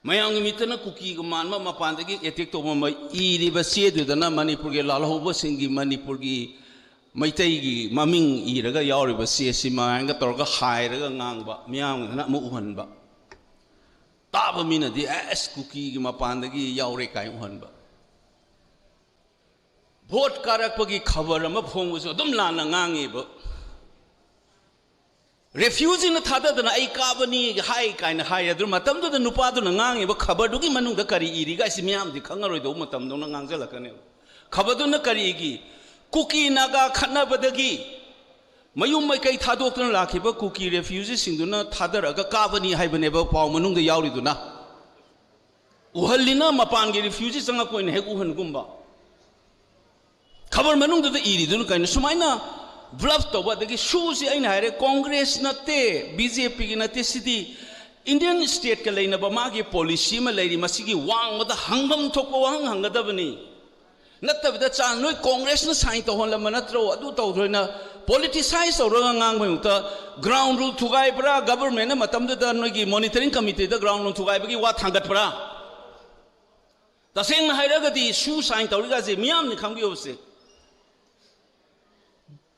ꯃꯌꯥꯝꯒꯤ ꯃꯤꯠꯇꯅ ꯀꯨꯀꯤꯒ ꯃꯥꯟꯕ ꯃꯄꯥꯟꯗꯒꯤ attack ꯇꯧꯕ ꯑꯃ ꯏꯔꯤꯕ ꯆꯦꯗꯨꯗꯅ ꯃꯅꯤꯄꯨꯔꯒꯤ ꯂꯥꯜꯍꯧꯕꯁꯤꯡꯒꯤ, ꯃꯅꯤꯄꯨꯔꯒꯤ ꯃꯩꯇꯩꯒꯤ ꯃꯃꯤꯡ ꯏꯔꯒ ꯌꯥꯎꯔꯤꯕ ꯆꯦꯁꯤ ꯃꯌꯥꯝꯒ ꯇꯧꯔꯒ ꯍꯥꯏꯔꯒ ꯉꯥꯡꯕ, ꯃꯤꯌꯥꯝꯒꯤꯗꯅ ꯑꯃ ꯎꯍꯟꯕ꯫ ꯇꯥꯕ ꯃꯤꯅꯗꯤ ꯑꯦꯁ ꯀꯨꯀꯤꯒꯤ ꯃꯄꯥꯟꯗꯒꯤ ꯌꯥꯎꯔꯦ ꯀꯥꯏꯅ ꯎꯍꯟꯕ꯫ ꯚꯣꯠ ꯀꯥꯔꯛꯄꯒꯤ ꯈꯕꯔ ꯑꯃ ꯐꯣꯡꯕꯁꯨ ꯑꯗꯨꯝ ꯂꯥꯟꯅ ꯉꯥꯡꯉꯦꯕ꯫ Refugeeꯅ ꯊꯥꯗꯗꯅ ꯑꯩ ꯀꯥꯕꯅꯤ ꯍꯥꯏ ꯀꯥꯏꯅ ꯍꯥꯏ꯫ ꯑꯗꯨ ꯃꯇꯝꯗꯨꯗ ꯅꯨꯄꯥꯗꯨꯅ ꯉꯥꯡꯉꯤꯕ ꯈꯕꯔꯗꯨꯒꯤ ꯃꯅꯨꯡꯗ ꯀꯔꯤ ꯏꯔꯤꯒ ꯍꯥꯏꯁꯤ ꯃꯤꯌꯥꯝꯗꯤ ꯈꯪꯉꯔꯣꯏꯗꯧꯕ ꯃꯇꯝꯗꯧꯅ ꯉꯥꯡꯁꯤꯜꯂꯛꯀꯅꯦꯕ꯫ ꯈꯕꯔꯗꯨꯅ ꯀꯔꯤ ꯏꯒꯤ? ꯀꯨꯀꯤ ꯅꯥꯒꯥ ꯈꯠꯅꯕꯗꯒꯤ ꯃꯌꯨꯝ ꯃꯩꯀꯩ ꯊꯥꯗꯣꯛꯇꯨꯅ ꯂꯥꯛꯈꯤꯕ ꯀꯨꯀꯤ refugeeꯁꯤꯡꯗꯨꯅ ꯊꯥꯗꯔꯛꯑꯒ ꯀꯥꯕꯅꯤ ꯍꯥꯏꯕꯅꯦꯕ ꯄꯥꯎ ꯃꯅꯨꯡꯗ ꯌꯥꯎꯔꯤꯗꯨꯅ꯫ ꯎꯍꯜꯂꯤꯅ ꯃꯄꯥꯟꯒꯤ refugee ꯆꯪꯉꯛꯄ ꯑꯣꯏꯅ ꯍꯦꯛ ꯎꯍꯟꯒꯨꯝꯕ꯫ ꯈꯕꯔ ꯃꯅꯨꯡꯗꯨꯗ ꯏꯔꯤꯗꯨꯅ ꯀꯩꯅꯣ? ꯁꯨꯃꯥꯏꯅ ꯕ꯭ꯂꯐ ꯇꯧꯕ, ꯑꯗꯒꯤ ꯁꯨꯁꯤ ꯑꯩꯅ ꯍꯥꯏꯔꯦ, ꯀꯣꯡꯒ꯭ꯔꯦꯁ ꯅꯠꯇꯦ, ꯕꯤ ꯖꯦ ꯄꯤꯒꯤ ꯅꯠꯇꯦ, ꯁꯤꯗꯤ ꯏꯟꯗꯤꯌꯟ ꯁ꯭ꯇꯦꯠꯀ ꯂꯩꯅꯕ ꯃꯥꯒꯤ ꯄꯣꯂꯤꯁꯤ ꯑꯃ ꯂꯩꯔꯤ, ꯃꯁꯤꯒꯤ ꯋꯥꯡꯃꯗ ꯍꯪꯐꯝ ꯊꯣꯛꯄ ꯋꯥꯍꯪ ꯍꯪꯒꯗꯕꯅꯤ꯫ ꯅꯠꯇꯕꯤꯗ ꯆꯥ ꯅꯣꯏ ꯀꯣꯡꯒ꯭ꯔꯦꯁꯅ ꯁꯥꯏꯟ ꯇꯧꯍꯜꯂꯝꯕ ꯅꯠꯇ꯭ꯔꯣ, ꯑꯗꯨ ꯇꯧꯗ꯭ꯔꯣꯏꯅ ꯄꯣꯂꯤꯇꯤꯁꯥꯏꯁ ꯇꯧꯔꯒ ꯉꯥꯡꯕꯩ ꯃꯍꯨꯠꯇ ꯒ꯭ꯔꯥꯎꯟ ꯔꯨꯜ ꯊꯨꯒꯥꯏꯕ꯭ꯔꯥ, ꯒꯕꯔꯃꯦꯟꯅ ꯃꯇꯝꯗꯨꯗ ꯅꯣꯏꯒꯤ ꯃꯣꯅꯤꯇꯔꯤꯡ ꯀꯃꯤꯇꯤꯗ ꯒ꯭ꯔꯥꯎꯟ ꯔꯨꯜ ꯊꯨꯒꯥꯏꯕꯒꯤ ꯋꯥ ꯊꯥꯡꯒꯠꯄ꯭ꯔꯥ? ꯇꯁꯦꯡꯅ ꯍꯥꯏꯔꯒꯗꯤ ꯁꯨ ꯁꯥꯏꯟ ꯇꯧꯔꯤꯒꯁꯦ ꯃꯤꯌꯥꯝꯅ ꯈꯪꯕꯤꯌꯣꯁꯦ꯫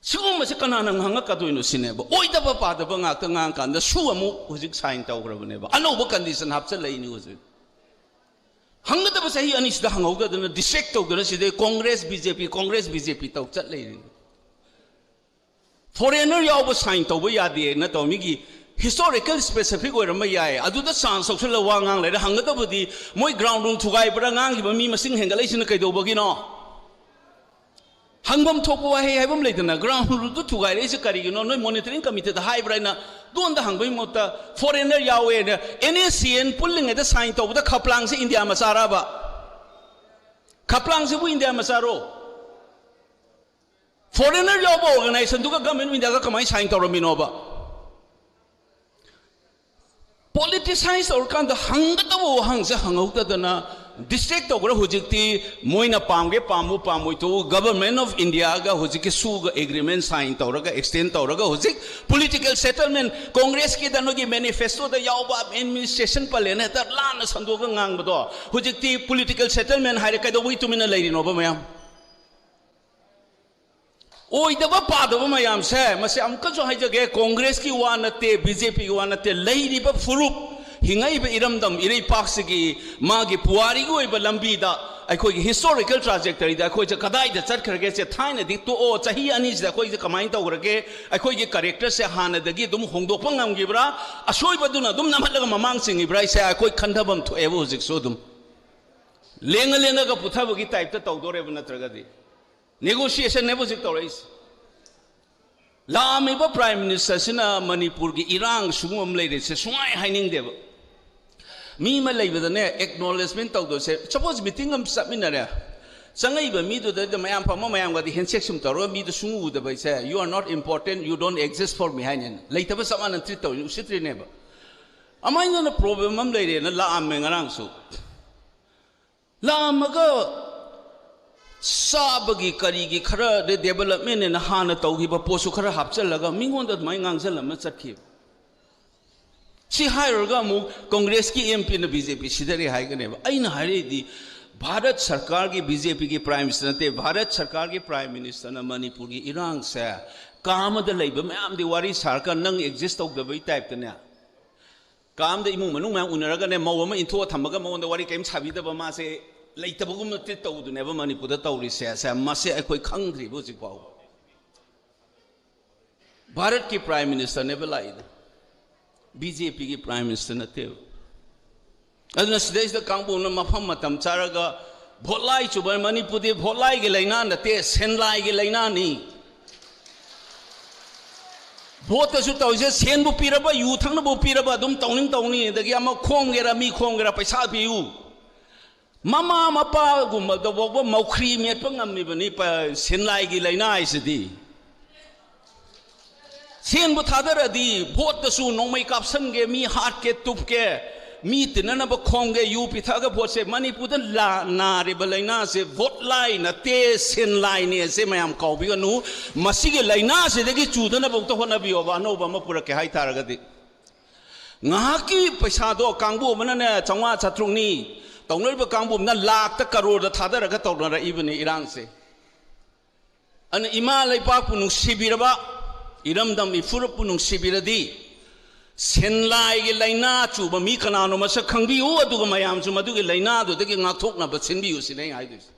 ꯁꯤꯒꯨꯝꯕꯁꯦ ꯀꯅꯥꯅ ꯉꯥꯡꯉꯛꯀꯗꯣꯏꯅꯣ ꯁꯤꯅꯦꯕ꯫ ꯑꯣꯏꯗꯕ ꯄꯥꯗꯕ ꯉꯥꯛꯇ ꯉꯥꯡꯉꯀꯥꯟꯗ ꯁꯨ ꯑꯃꯨꯛ ꯍꯧꯖꯤꯛ ꯁꯥꯏꯟ ꯇꯧꯈ꯭ꯔꯕꯅꯦꯕ, ꯑꯅꯧꯕ ꯀꯟꯗꯤꯁꯟ ꯍꯥꯞꯆꯜꯂꯛꯏꯅꯤ ꯍꯧꯖꯤꯛ꯫ ꯍꯪꯒꯗꯕ ꯆꯍꯤ ꯑꯅꯤꯁꯤꯗ ꯍꯪꯍꯧꯗꯗꯅ ꯗꯤꯁꯇ꯭ꯔꯦꯛ ꯇꯧꯗꯅ ꯁꯤꯗꯩ ꯀꯣꯡꯒ꯭ꯔꯦꯁ ꯕꯤ ꯖꯦ ꯄꯤ, ꯀꯣꯡꯒ꯭ꯔꯦꯁ ꯕꯤ ꯖꯦ ꯄꯤ ꯇꯧ ꯆꯠ ꯂꯩꯔꯤꯅꯤ꯫ ꯐꯣꯔꯦꯅꯔ ꯌꯥꯎꯕ ꯁꯥꯏꯟ ꯇꯧꯕ ꯌꯥꯗꯦꯅ ꯇꯧ, ꯃꯤꯒꯤ ꯍꯤꯁꯇꯣꯔꯤꯀꯦꯜ ꯁ꯭ꯄꯦꯁꯤꯐꯤꯛ ꯑꯣꯏꯔꯝꯕ ꯌꯥꯏ, ꯑꯗꯨꯗ ꯆꯥꯟꯁ ꯂꯧꯁꯤꯜꯂ ꯋꯥ ꯉꯥꯡ ꯂꯩꯔꯦ꯫ ꯍꯪꯒꯗꯕꯗꯤ ꯃꯣꯏ ꯒ꯭ꯔꯥꯎꯟ ꯔꯨꯜ ꯊꯨꯒꯥꯏꯕ꯭ꯔꯥ, ꯉꯥꯡꯈꯤꯕ ꯃꯤ ꯃꯁꯤꯡ ꯍꯦꯟꯒꯠꯂꯛꯏꯁꯤꯅ ꯀꯩꯗꯧꯕꯒꯤꯅꯣ? ꯍꯪꯐꯝ ꯊꯣꯛꯄ ꯋꯥꯍꯩ ꯍꯥꯏꯕ ꯑꯃ ꯂꯩꯗꯅ, ꯒ꯭ꯔꯥꯎꯟ ꯔꯨꯜꯗꯨ ꯊꯨꯒꯥꯏꯔꯛꯏꯁꯦ ꯀꯔꯤꯒꯤꯅꯣ? ꯅꯣꯏ ꯃꯣꯅꯤꯇꯔꯤꯡ ꯀꯃꯤꯇꯤꯗ ꯍꯥꯏꯕ꯭ꯔꯥ ꯍꯥꯏꯅ ꯗꯣꯟꯗ ꯍꯪꯕꯒꯤ ꯃꯍꯨꯠꯇ foreigner ꯌꯥꯎꯋꯦꯅ and S C and ꯄꯨꯜꯂꯤꯉꯩꯗ sign ꯇꯧꯕꯗ ꯈꯄ꯭ꯂꯥꯡꯁꯦ ꯏꯟꯗꯤꯌꯥ ꯃꯆꯥꯔꯕ? ꯈꯄ꯭ꯂꯥꯡꯁꯤꯕꯨ ꯏꯟꯗꯤꯌꯥ ꯃꯆꯥꯔꯣ? ꯐꯣꯔꯦꯅꯔ ꯌꯥꯎꯕ ꯑꯣꯔꯒꯅꯥꯏꯖꯦꯁꯟꯗꯨꯒ ꯒꯃꯦꯟ ꯑꯣꯐ ꯏꯟꯗꯤꯌꯥꯒ ꯀꯃꯥꯏꯅ ꯁꯥꯏꯟ ꯇꯧꯔꯝꯃꯤꯅꯣꯕ? ꯄꯣꯂꯤꯇꯤꯁꯥꯏꯁ ꯇꯧꯔꯀꯥꯟꯗ ꯍꯪꯒꯗꯕ ꯋꯥꯍꯪꯁꯦ ꯍꯪꯍꯧꯗꯗꯅ ꯗꯤꯁꯇ꯭ꯔꯦꯛ ꯇꯧꯈ꯭ꯔꯦ꯫ ꯍꯧꯖꯤꯛꯇꯤ ꯃꯣꯏꯅ ꯄꯥꯝꯒꯦ ꯄꯥꯝꯃꯨ ꯄꯥꯝꯃꯣꯏ ꯇꯣꯛꯎ, ꯒꯕꯔꯃꯦꯟ ꯑꯣꯐ ꯏꯟꯗꯤꯌꯥꯒ ꯍꯧꯖꯤꯛꯀꯤ ꯁꯨꯒ ꯑꯦꯒ꯭ꯔꯤꯃꯦꯟ ꯁꯥꯏꯟ ꯇꯧꯔꯒ, ꯑꯦꯛꯁꯇꯦꯟ ꯇꯧꯔꯒ, ꯍꯧꯖꯤꯛ ꯄꯣꯂꯤꯇꯤꯀꯦꯜ ꯁꯦꯇꯜꯃꯦꯟ, ꯀꯣꯡꯒ꯭ꯔꯦꯁꯀꯤꯗ ꯅꯣꯏꯒꯤ ꯃꯦꯅꯤꯐꯦꯁꯇꯣꯗ ꯌꯥꯎꯕ ꯑꯦꯗꯃꯤꯅꯤꯁꯇ꯭ꯔꯦꯁꯟ ꯄꯂꯦꯟ ꯍꯦꯛꯇ ꯂꯥꯟꯅ ꯁꯟꯗꯣꯛꯑꯒ ꯉꯥꯡꯕꯗꯣ, ꯍꯧꯖꯤꯛꯇꯤ ꯄꯣꯂꯤꯇꯤꯀꯦꯜ ꯁꯦꯇꯜꯃꯦꯟ ꯍꯥꯏꯔꯦ, ꯀꯩꯗꯧꯕꯒꯤ ꯇꯨꯃꯤꯟꯅ ꯂꯩꯔꯤꯅꯣꯕ ꯃꯌꯥꯝ? ꯑꯣꯏꯗꯕ ꯄꯥꯗꯕ ꯃꯌꯥꯝꯁꯦ, ꯃꯁꯤ ꯑꯃꯨꯛꯀꯁꯨ ꯍꯥꯏꯖꯒꯦ, ꯀꯣꯡꯒ꯭ꯔꯦꯁꯀꯤ ꯋꯥ ꯅꯠꯇꯦ, ꯕꯤ ꯖꯦ ꯄꯤꯒꯤ ꯋꯥ ꯅꯠꯇꯦ, ꯂꯩꯔꯤꯕ ꯐꯨꯔꯨꯞ, ꯍꯤꯡꯉꯛꯏꯕ ꯏꯔꯝꯗꯝ ꯏꯔꯩꯄꯥꯛꯁꯤꯒꯤ ꯃꯥꯒꯤ ꯄꯨꯋꯥꯔꯤꯒꯤ ꯑꯣꯏꯕ ꯂꯝꯕꯤꯗ, ꯑꯩꯈꯣꯏꯒꯤ ꯍꯤꯁꯇꯣꯔꯤꯀꯦꯜ ꯇ꯭ꯔꯥꯖꯦꯛꯇꯔꯤꯗ ꯑꯩꯈꯣꯏꯁꯦ ꯀꯗꯥꯏꯗ ꯆꯠꯈ꯭ꯔꯒꯦ? ꯁꯦ ꯊꯥꯏꯅꯗꯤ ꯇꯣꯛꯑꯣ, ꯆꯍꯤ ꯑꯅꯤꯁꯤꯗ ꯑꯩꯈꯣꯏꯁꯦ ꯀꯃꯥꯏꯅ ꯇꯧꯈ꯭ꯔꯒꯦ? ꯑꯩꯈꯣꯏꯒꯤ ꯀꯦꯔꯦꯛꯇꯔꯁꯦ ꯍꯥꯟꯅꯗꯒꯤ ꯑꯗꯨꯝ ꯍꯣꯡꯗꯣꯛꯄ ꯉꯝꯈꯤꯕ꯭ꯔꯥ? ꯑꯁꯣꯏꯕꯗꯨꯅ ꯑꯗꯨꯝ ꯅꯝꯍꯠꯂꯒ ꯃꯃꯥꯡ ꯆꯤꯡꯈꯤꯕ꯭ꯔꯥ? ꯍꯥꯏꯁꯦ ꯑꯩꯈꯣꯏ ꯈꯟꯊꯐꯝ ꯊꯣꯛꯑꯦꯕ ꯍꯧꯖꯤꯛꯁꯨ ꯑꯗꯨꯝ꯫ ꯂꯦꯡꯉ ꯂꯦꯡꯉꯒ ꯄꯨꯊꯕꯒꯤ ꯇꯥꯏꯞꯇ ꯇꯧꯗꯣꯔꯦꯕ ꯅꯠꯇ꯭ꯔꯒꯗꯤ꯫ ꯅꯦꯒꯣꯁꯤꯌꯦꯁꯟꯅꯦꯕ ꯍꯧꯖꯤꯛ ꯇꯧꯔꯛꯏꯁꯦ꯫ ꯂꯥꯛꯑꯝꯃꯤꯕ ꯄ꯭ꯔꯥꯏꯝ ꯃꯤꯅꯤꯁꯇꯔꯁꯤꯅ ꯃꯅꯤꯄꯨꯔꯒꯤ ꯏꯔꯥꯡ ꯁꯤꯒꯨꯝꯕ ꯑꯃ ꯂꯩꯔꯤꯁꯦ ꯁꯨꯡꯍꯥꯏ ꯍꯥꯏꯅꯤꯡꯗꯦꯕ꯫ ꯃꯤ ꯑꯃ ꯂꯩꯕꯗꯅꯦ, ꯑꯦꯛꯅꯣꯂꯦꯖꯃꯦꯟ ꯇꯧꯗꯣꯏꯁꯦ꯫ ꯁꯄꯣꯁ ꯃꯤꯇꯤꯡ ꯑꯃ ꯆꯠꯃꯤꯟꯅꯔꯦ, ꯆꯪꯉꯛꯏꯕ ꯃꯤꯗꯨꯗ ꯃꯌꯥꯝ ꯐꯝꯕ ꯃꯌꯥꯝꯒꯗꯤ handshake ꯁꯨꯝ ꯇꯧꯔꯒ ꯃꯤꯗꯨ ꯁꯨꯡꯎ ꯎꯗꯕ ꯑꯩꯁꯦ, "You are not important, you don't exist for me" ꯍꯥꯏꯅꯦꯅ ꯂꯩꯇꯕ ꯆꯞ ꯃꯥꯟꯅ treat ꯇꯧꯔꯤ, ꯎꯁꯤꯠꯇ꯭ꯔꯤꯅꯦꯕ꯫ ꯑꯃꯥꯏꯅ ꯄ꯭ꯔꯣꯕ꯭ꯂꯦꯝ ꯑꯃ ꯂꯩꯔꯦꯅ ꯂꯥꯛꯑꯝꯃꯦ ꯉꯔꯥꯡꯁꯨ꯫ ꯂꯥꯛꯑꯝꯃꯒ ꯆꯥꯕꯒꯤ ꯀꯔꯤꯒꯤ ꯈꯔ development ꯍꯥꯏꯅ ꯍꯥꯟꯅ ꯇꯧꯈꯤꯕ ꯄꯣꯠꯁꯨ ꯈꯔ ꯍꯥꯞꯆꯤꯜꯂꯒ ꯃꯤꯉꯣꯟꯗ ꯑꯗꯨꯃꯥꯏꯅ ꯉꯥꯡꯁꯤꯜꯂꯝꯃ ꯆꯠꯈꯤꯕ꯫ ꯁꯤ ꯍꯥꯏꯔꯨꯔꯒ ꯑꯃꯨꯛ ꯀꯣꯡꯒ꯭ꯔꯦꯁꯀꯤ MP ꯅ BJP ꯁꯤꯗꯔꯦ ꯍꯥꯏꯒꯅꯦꯕ꯫ ꯑꯩꯅ ꯍꯥꯏꯔꯛꯏꯗꯤ ꯚꯥꯔꯠ ꯁꯔꯀꯥꯔꯒꯤ, BJP ꯒꯤ Prime Minister ꯅꯠꯇꯦ, ꯚꯥꯔꯠ ꯁꯔꯀꯥꯔꯒꯤ Prime Minister ꯅ ꯃꯅꯤꯄꯨꯔꯒꯤ ꯏꯔꯥꯡꯁꯦ ꯀꯥ ꯑꯃꯗ ꯂꯩꯕ ꯃꯌꯥꯝꯗꯤ ꯋꯥꯔꯤ ꯁꯥꯔꯀꯥꯟ ꯅꯪ exist ꯇꯧꯗꯕꯩ type ꯇꯅꯦ꯫ ꯀꯥ ꯑꯃꯗ ꯏꯃꯨꯡ ꯃꯅꯨꯡ ꯃꯌꯥꯝ ꯎꯅꯔꯒꯅꯦ, ꯃꯧ ꯑꯃ ꯏꯟꯊꯣꯛꯑ ꯊꯝꯃꯒ ꯃꯉꯣꯟꯗ ꯋꯥꯔꯤ ꯀꯔꯤꯝ ꯁꯥꯕꯤꯗꯕ, ꯃꯥꯁꯦ ꯂꯩꯇꯕꯒꯨꯝꯅ treat ꯇꯧꯕꯗꯨꯅꯦꯕ ꯃꯅꯤꯄꯨꯔꯗ ꯇꯧꯔꯤꯁꯦ꯫ ꯁꯦ, ꯃꯁꯤ ꯑꯩꯈꯣꯏ ꯈꯪꯗ꯭ꯔꯤꯕ ꯍꯧꯖꯤꯛ ꯐꯥꯎꯕ꯫ ꯚꯥꯔꯠꯀꯤ Prime Minister ꯅꯦꯕ ꯂꯥꯛꯏꯗꯣ, BJP ꯒꯤ Prime Minister ꯅꯠꯇꯦꯕ꯫ ꯑꯗꯨꯅ ꯁꯤꯗꯩꯁꯤꯗ ꯀꯥꯡꯕꯨꯅ ꯃꯐꯝ ꯃꯇꯝ ꯆꯥꯔꯒ ꯚꯣꯠ ꯂꯥꯏ ꯆꯨꯕ, ꯃꯅꯤꯄꯨꯔꯗꯤ ꯚꯣꯠ ꯂꯥꯏꯒꯤ ꯂꯥꯏꯅꯥ ꯅꯠꯇꯦ, ꯁꯦꯟ ꯂꯥꯏꯒꯤ ꯂꯥꯏꯅꯥꯅꯤ꯫ ꯚꯣꯠꯇꯁꯨ ꯇꯧꯔꯤꯁꯦ, ꯁꯦꯟꯕꯨ ꯄꯤꯔꯕ, ꯌꯨ ꯊꯛꯅꯕꯕꯨ ꯄꯤꯔꯕ ꯑꯗꯨꯝ ꯇꯧꯅꯤꯡ ꯇꯧꯅꯤ, ꯑꯗꯒꯤ ꯑꯃ ꯈꯣꯝꯒꯦꯔꯥ ꯃꯤ ꯈꯣꯝꯒꯦꯔꯥ ꯄꯩꯁꯥ ꯄꯤꯌꯨ꯫ ꯃꯃꯥ ꯃꯄꯥꯒꯨꯝꯕꯗ ꯐꯥꯎꯕ ꯃꯧꯈ꯭ꯔꯤ ꯃꯦꯠꯄ ꯉꯝꯃꯤꯕꯅꯤ ꯄ-, ꯁꯦꯟ ꯂꯥꯏꯒꯤ ꯂꯥꯏꯅꯥ ꯍꯥꯏꯁꯤꯗꯤ꯫ ꯁꯦꯟꯕꯨ ꯊꯥꯗꯔꯗꯤ ꯚꯣꯠꯇꯁꯨ ꯅꯣꯡꯃꯩ ꯀꯥꯞꯁꯟꯒꯦ, ꯃꯤ ꯍꯥꯠꯀꯦ, ꯇꯨꯞꯀꯦ, ꯃꯤ ꯇꯤꯟꯅꯅꯕ ꯈꯣꯝꯒꯦ, ꯌꯨ ꯄꯤꯊꯛꯑꯒ ꯚꯣꯠꯁꯦ꯫ ꯃꯅꯤꯄꯨꯔꯗ ꯂꯥ-, ꯅꯥꯔꯤꯕ ꯂꯥꯏꯅꯥꯁꯦ ꯚꯣꯠ ꯂꯥꯏ ꯅꯠꯇꯦ, ꯁꯦꯟ ꯂꯥꯏꯅꯦ꯫ ꯑꯁꯦ ꯃꯌꯥꯝ ꯀꯥꯎꯕꯤꯒꯅꯨ꯫ ꯃꯁꯤꯒꯤ ꯂꯥꯏꯅꯥꯁꯤꯗꯒꯤ ꯆꯨꯗꯅꯕ ꯑꯝꯇ ꯍꯣꯠꯅꯕꯤꯌꯣꯕ, ꯑꯅꯧꯕ ꯑꯃ ꯄꯨꯔꯛꯀꯦ ꯍꯥꯏ ꯇꯥꯔꯒꯗꯤ꯫ ꯉꯥꯏꯍꯥꯛꯀꯤ ꯄꯩꯁꯥꯗꯣ ꯀꯥꯡꯕꯨ ꯑꯃꯅꯅꯦ ꯆꯥꯝꯃꯉꯥ ꯆꯥꯇ꯭ꯔꯨꯛꯅꯤ, ꯇꯧꯅꯔꯤꯕ ꯀꯥꯡꯕꯨ ꯑꯃꯅ ꯂꯥꯛꯇ ꯀꯔꯣꯔꯗ ꯊꯥꯗꯔꯒ ꯇꯧꯅꯔꯛꯏꯕꯅꯤ ꯏꯔꯥꯡꯁꯦ꯫ ꯑꯗꯨꯅ ꯏꯃꯥ ꯂꯩꯄꯥꯛꯄꯨ ꯅꯨꯡꯁꯤꯕꯤꯔꯕ, ꯏꯔꯝꯗꯝ ꯏꯐꯨꯔꯨꯞꯄꯨ ꯅꯨꯡꯁꯤꯕꯤꯔꯗꯤ, ꯁꯦꯟ ꯂꯥꯏꯒꯤ ꯂꯥꯏꯅꯥ ꯆꯨꯕ ꯃꯤ ꯀꯅꯥꯅꯣ ꯃꯁꯛ ꯈꯪꯕꯤꯌꯨ, ꯑꯗꯨꯒ ꯃꯌꯥꯝꯁꯨ ꯃꯗꯨꯒꯤ ꯂꯥꯏꯅꯥꯗꯨꯗꯒꯤ ꯉꯥꯛꯊꯣꯛꯅꯕ ꯁꯤꯟꯕꯤꯌꯨ ꯁꯤꯅꯤ ꯑꯩ ꯍꯥꯏꯗꯣꯏꯁꯦ꯫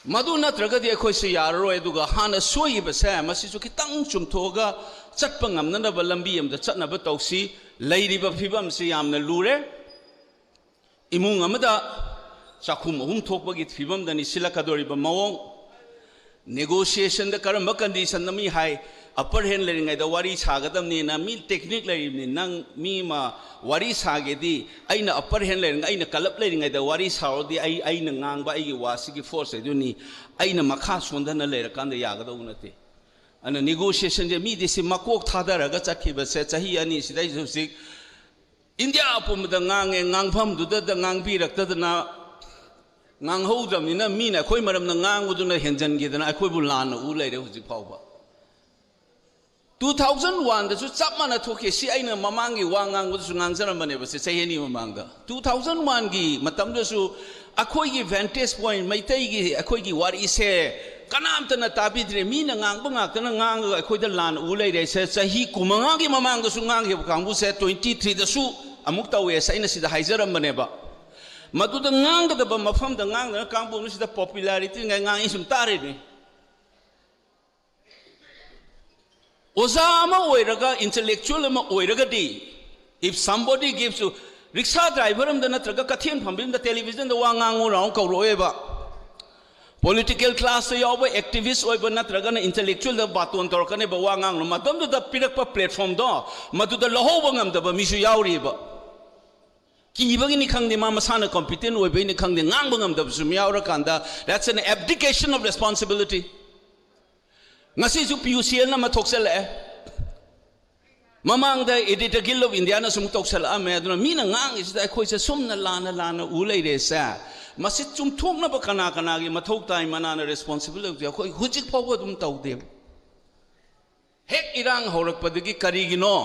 ꯃꯗꯨ ꯅꯠꯇ꯭ꯔꯒꯗꯤ ꯑꯩꯈꯣꯏꯁꯨ ꯌꯥꯔꯔꯣꯏ꯫ ꯑꯗꯨꯒ ꯍꯥꯟꯅ ꯁꯣꯏꯈꯤꯕꯁꯦ ꯃꯁꯤꯁꯨ ꯈꯤꯇꯪ ꯆꯨꯝꯊꯣꯛꯑꯒ ꯆꯠꯄ ꯉꯝꯅꯅꯕ ꯂꯝꯕꯤ ꯑꯃꯗ ꯆꯠꯅꯕ ꯇꯧꯁꯤ꯫ ꯂꯩꯔꯤꯕ ꯐꯤꯕꯝꯁꯤ ꯌꯥꯝꯅ ꯂꯨꯔꯦ꯫ ꯏꯃꯨꯡ ꯑꯃꯗ ꯆꯥꯛꯈꯨꯝ ꯑꯍꯨꯝ ꯊꯣꯛꯄꯒꯤ ꯐꯤꯕꯝꯗꯅꯤ ꯁꯤꯜꯂꯛꯀꯗꯧꯔꯤꯕ ꯃꯑꯣꯡ꯫ Negotiation ꯗ ꯀꯔꯝꯕ condition ꯅ ꯃꯤ ꯍꯥꯏ, ꯑꯄꯔ ꯍꯦꯟ ꯂꯩꯔꯤꯉꯩꯗ ꯋꯥꯔꯤ ꯁꯥꯒꯗꯕꯅꯤꯅ ꯃꯤ ꯇꯦꯛꯅꯤꯛ ꯂꯩꯔꯤꯕꯅꯤ꯫ ꯅꯪ ꯃꯤ ꯑꯃ ꯋꯥꯔꯤ ꯁꯥꯒꯦꯗꯤ ꯑꯩꯅ ꯑꯄꯔ ꯍꯦꯟ ꯂꯩꯔꯤꯉꯩ, ꯑꯩꯅ ꯀꯂꯞ ꯂꯩꯔꯤꯉꯩꯗ ꯋꯥꯔꯤ ꯁꯥꯔꯗꯤ ꯑꯩ, ꯑꯩꯅ ꯉꯥꯡꯕ ꯑꯩꯒꯤ ꯋꯥꯁꯤꯒꯤ ꯐꯣꯔꯁ ꯂꯩꯗꯣꯏꯅꯤ꯫ ꯑꯩꯅ ꯃꯈꯥ ꯁꯣꯟꯊꯅ ꯂꯩꯔꯀꯥꯟꯗ ꯌꯥꯒꯗꯧꯕ ꯅꯠꯇꯦ꯫ ꯑꯗꯨꯅ ꯅꯦꯒꯣꯁꯤꯌꯦꯁꯟꯁꯦ ꯃꯤꯗꯤ ꯁꯤ ꯃꯀꯣꯛ ꯊꯥꯗꯔꯒ ꯆꯠꯈꯤꯕꯁꯦ ꯆꯍꯤ ꯑꯅꯤꯁꯤꯗꯩꯁꯨ ꯍꯧꯖꯤꯛ ꯏꯟꯗꯤꯌꯥ ꯑꯄꯨꯝꯕꯗ ꯉꯥꯡꯉꯦ, ꯉꯥꯡꯐꯝꯗꯨꯗ ꯉꯥꯡꯕꯤꯔꯛꯇꯗꯅ ꯉꯥꯡꯍꯧꯗ꯭ꯔꯕꯅꯤꯅ ꯃꯤꯅ ꯑꯩꯈꯣꯏ ꯃꯔꯝꯅ ꯉꯥꯡꯕꯗꯨꯅ ꯍꯦꯟꯖꯟꯈꯤꯗꯅ ꯑꯩꯈꯣꯏꯕꯨ ꯂꯥꯟꯅ ꯎ ꯂꯩꯔꯦ ꯍꯧꯖꯤꯛ ꯐꯥꯎꯕ꯫ ꯇꯨ ꯊꯥꯎꯖꯟ ꯋꯥꯟꯗꯁꯨ ꯆꯞ ꯃꯥꯟꯅ ꯊꯣꯛꯈꯤ꯫ ꯁꯤ ꯑꯩꯅ ꯃꯃꯥꯡꯒꯤ ꯋꯥ ꯉꯥꯡꯕꯗꯁꯨ ꯉꯥꯡꯖꯔꯝꯕꯅꯦꯕ, ꯁꯤ ꯆꯍꯤ ꯑꯅꯤ ꯃꯃꯥꯡꯗ꯫ ꯇꯨ ꯊꯥꯎꯖꯟ ꯋꯥꯟꯒꯤ ꯃꯇꯝꯗꯁꯨ ꯑꯩꯈꯣꯏꯒꯤ vantage point, ꯃꯩꯇꯩꯒꯤ ꯑꯩꯈꯣꯏꯒꯤ ꯋꯥꯔꯤꯁꯦ ꯀꯅꯥꯝꯇꯅ ꯇꯥꯕꯤꯗ꯭ꯔꯦ꯫ ꯃꯤꯅ ꯉꯥꯡꯕ ꯉꯥꯛꯇꯅ ꯉꯥꯡꯉꯒ ꯑꯩꯈꯣꯏꯗ ꯂꯥꯟꯅ ꯎ ꯂꯩꯔꯦ꯫ ꯁꯦ ꯆꯍꯤ ꯀꯨꯟꯃꯉꯥꯒꯤ ꯃꯃꯥꯡꯗꯁꯨ ꯉꯥꯡꯈꯤꯕ ꯀꯥꯡꯕꯨꯁꯦ ꯇ꯭ꯋꯦꯟꯇꯤ ꯊ꯭ꯔꯤꯗꯁꯨ ꯑꯃꯨꯛ ꯇꯧꯋꯦ꯫ ꯁꯦ ꯑꯩꯅ ꯁꯤꯗ ꯍꯥꯏꯖꯔꯝꯕꯅꯦꯕ꯫ ꯃꯗꯨꯗ ꯉꯥꯡꯒꯗꯕ ꯃꯐꯝꯗ ꯉꯥꯡꯗꯅ ꯀꯥꯡꯕꯨꯅ ꯁꯤꯗ popularity ꯉꯥꯏ ꯉꯥꯡꯉꯤ ꯁꯨꯝ ꯇꯥꯔꯤꯅꯤ꯫ ꯑꯣꯖꯥ ꯑꯃ ꯑꯣꯏꯔꯒ, intellectual ꯑꯃ ꯑꯣꯏꯔꯒꯗꯤ, if somebody gives you, rickshaw driver ꯑꯃꯗ ꯅꯠꯇ꯭ꯔꯒ ꯀꯩꯊꯦꯜ ꯐꯝꯕꯤ ꯑꯃꯗ ꯇꯦꯂꯤꯚꯤꯖꯟꯗ ꯋꯥ ꯉꯥꯡꯉꯨ ꯂꯥꯎ ꯀꯧꯔꯛꯑꯣꯏꯕ꯫ ꯄꯣꯂꯤꯇꯤꯀꯦꯜ ꯀ꯭ꯂꯥꯁꯇ ꯌꯥꯎꯕ ꯑꯦꯛꯇꯤꯚꯤꯁ ꯑꯣꯏꯕ ꯅꯠꯇ꯭ꯔꯒꯅ ꯏꯟꯇꯦꯂꯦꯛꯆꯨꯋꯦꯜꯗ ꯕꯥꯇꯣꯟ ꯇꯧꯔꯛꯀꯅꯦꯕ ꯋꯥ ꯉꯥꯡꯅ꯫ ꯃꯇꯝꯗꯨꯗ ꯄꯤꯔꯛꯄ ꯄ꯭ꯂꯦꯠꯐꯣꯝꯗꯣ ꯃꯗꯨꯗ ꯂꯧꯍꯧꯕ ꯉꯝꯗꯕ ꯃꯤꯁꯨ ꯌꯥꯎꯔꯤꯕ꯫ ꯀꯤꯕꯒꯤꯅꯤ ꯈꯪꯗꯦ, ꯃꯥ ꯃꯁꯥꯅ ꯀꯣꯝꯄꯤꯇꯦꯟ ꯑꯣꯏꯕꯒꯤꯅꯤ ꯈꯪꯗꯦ, ꯉꯥꯡꯕ ꯉꯝꯗꯕꯁꯨ ꯌꯥꯎꯔꯀꯥꯟꯗ, that's an abdication of responsibility꯫ ꯉꯁꯤꯁꯨ ꯄꯤꯌꯨꯁ ꯍꯦꯜꯅ ꯑꯃ ꯊꯣꯛꯆꯜꯂꯛꯑꯦ꯫ ꯃꯃꯥꯡꯗ Editor Guild of Indiaꯅ ꯁꯨꯝ ꯇꯧꯁꯜꯂꯛꯑꯝꯃꯦ꯫ ꯑꯗꯨꯅ ꯃꯤꯅ ꯉꯥꯡꯉꯤꯁꯤꯗ ꯑꯩꯈꯣꯏꯁꯦ ꯁꯨꯝꯅ ꯂꯥꯟꯅ ꯂꯥꯟꯅ ꯎ ꯂꯩꯔꯦꯁꯦ꯫ ꯃꯁꯤ ꯆꯨꯝꯊꯣꯛꯅꯕ ꯀꯅꯥ ꯀꯅꯥꯒꯤ ꯃꯊꯧ ꯇꯥꯏ? ꯃꯅꯥꯅ ꯔꯦꯁꯄꯣꯟꯁꯤꯕꯜ ꯑꯣꯏꯕꯁꯦ ꯑꯩꯈꯣꯏ ꯍꯧꯖꯤꯛ ꯐꯥꯎꯕ ꯑꯗꯨꯝ ꯇꯧꯗꯦꯕ꯫ ꯍꯦꯛ ꯏꯔꯥꯡ ꯍꯧꯔꯛꯄꯗꯒꯤ ꯀꯔꯤꯒꯤꯅꯣ?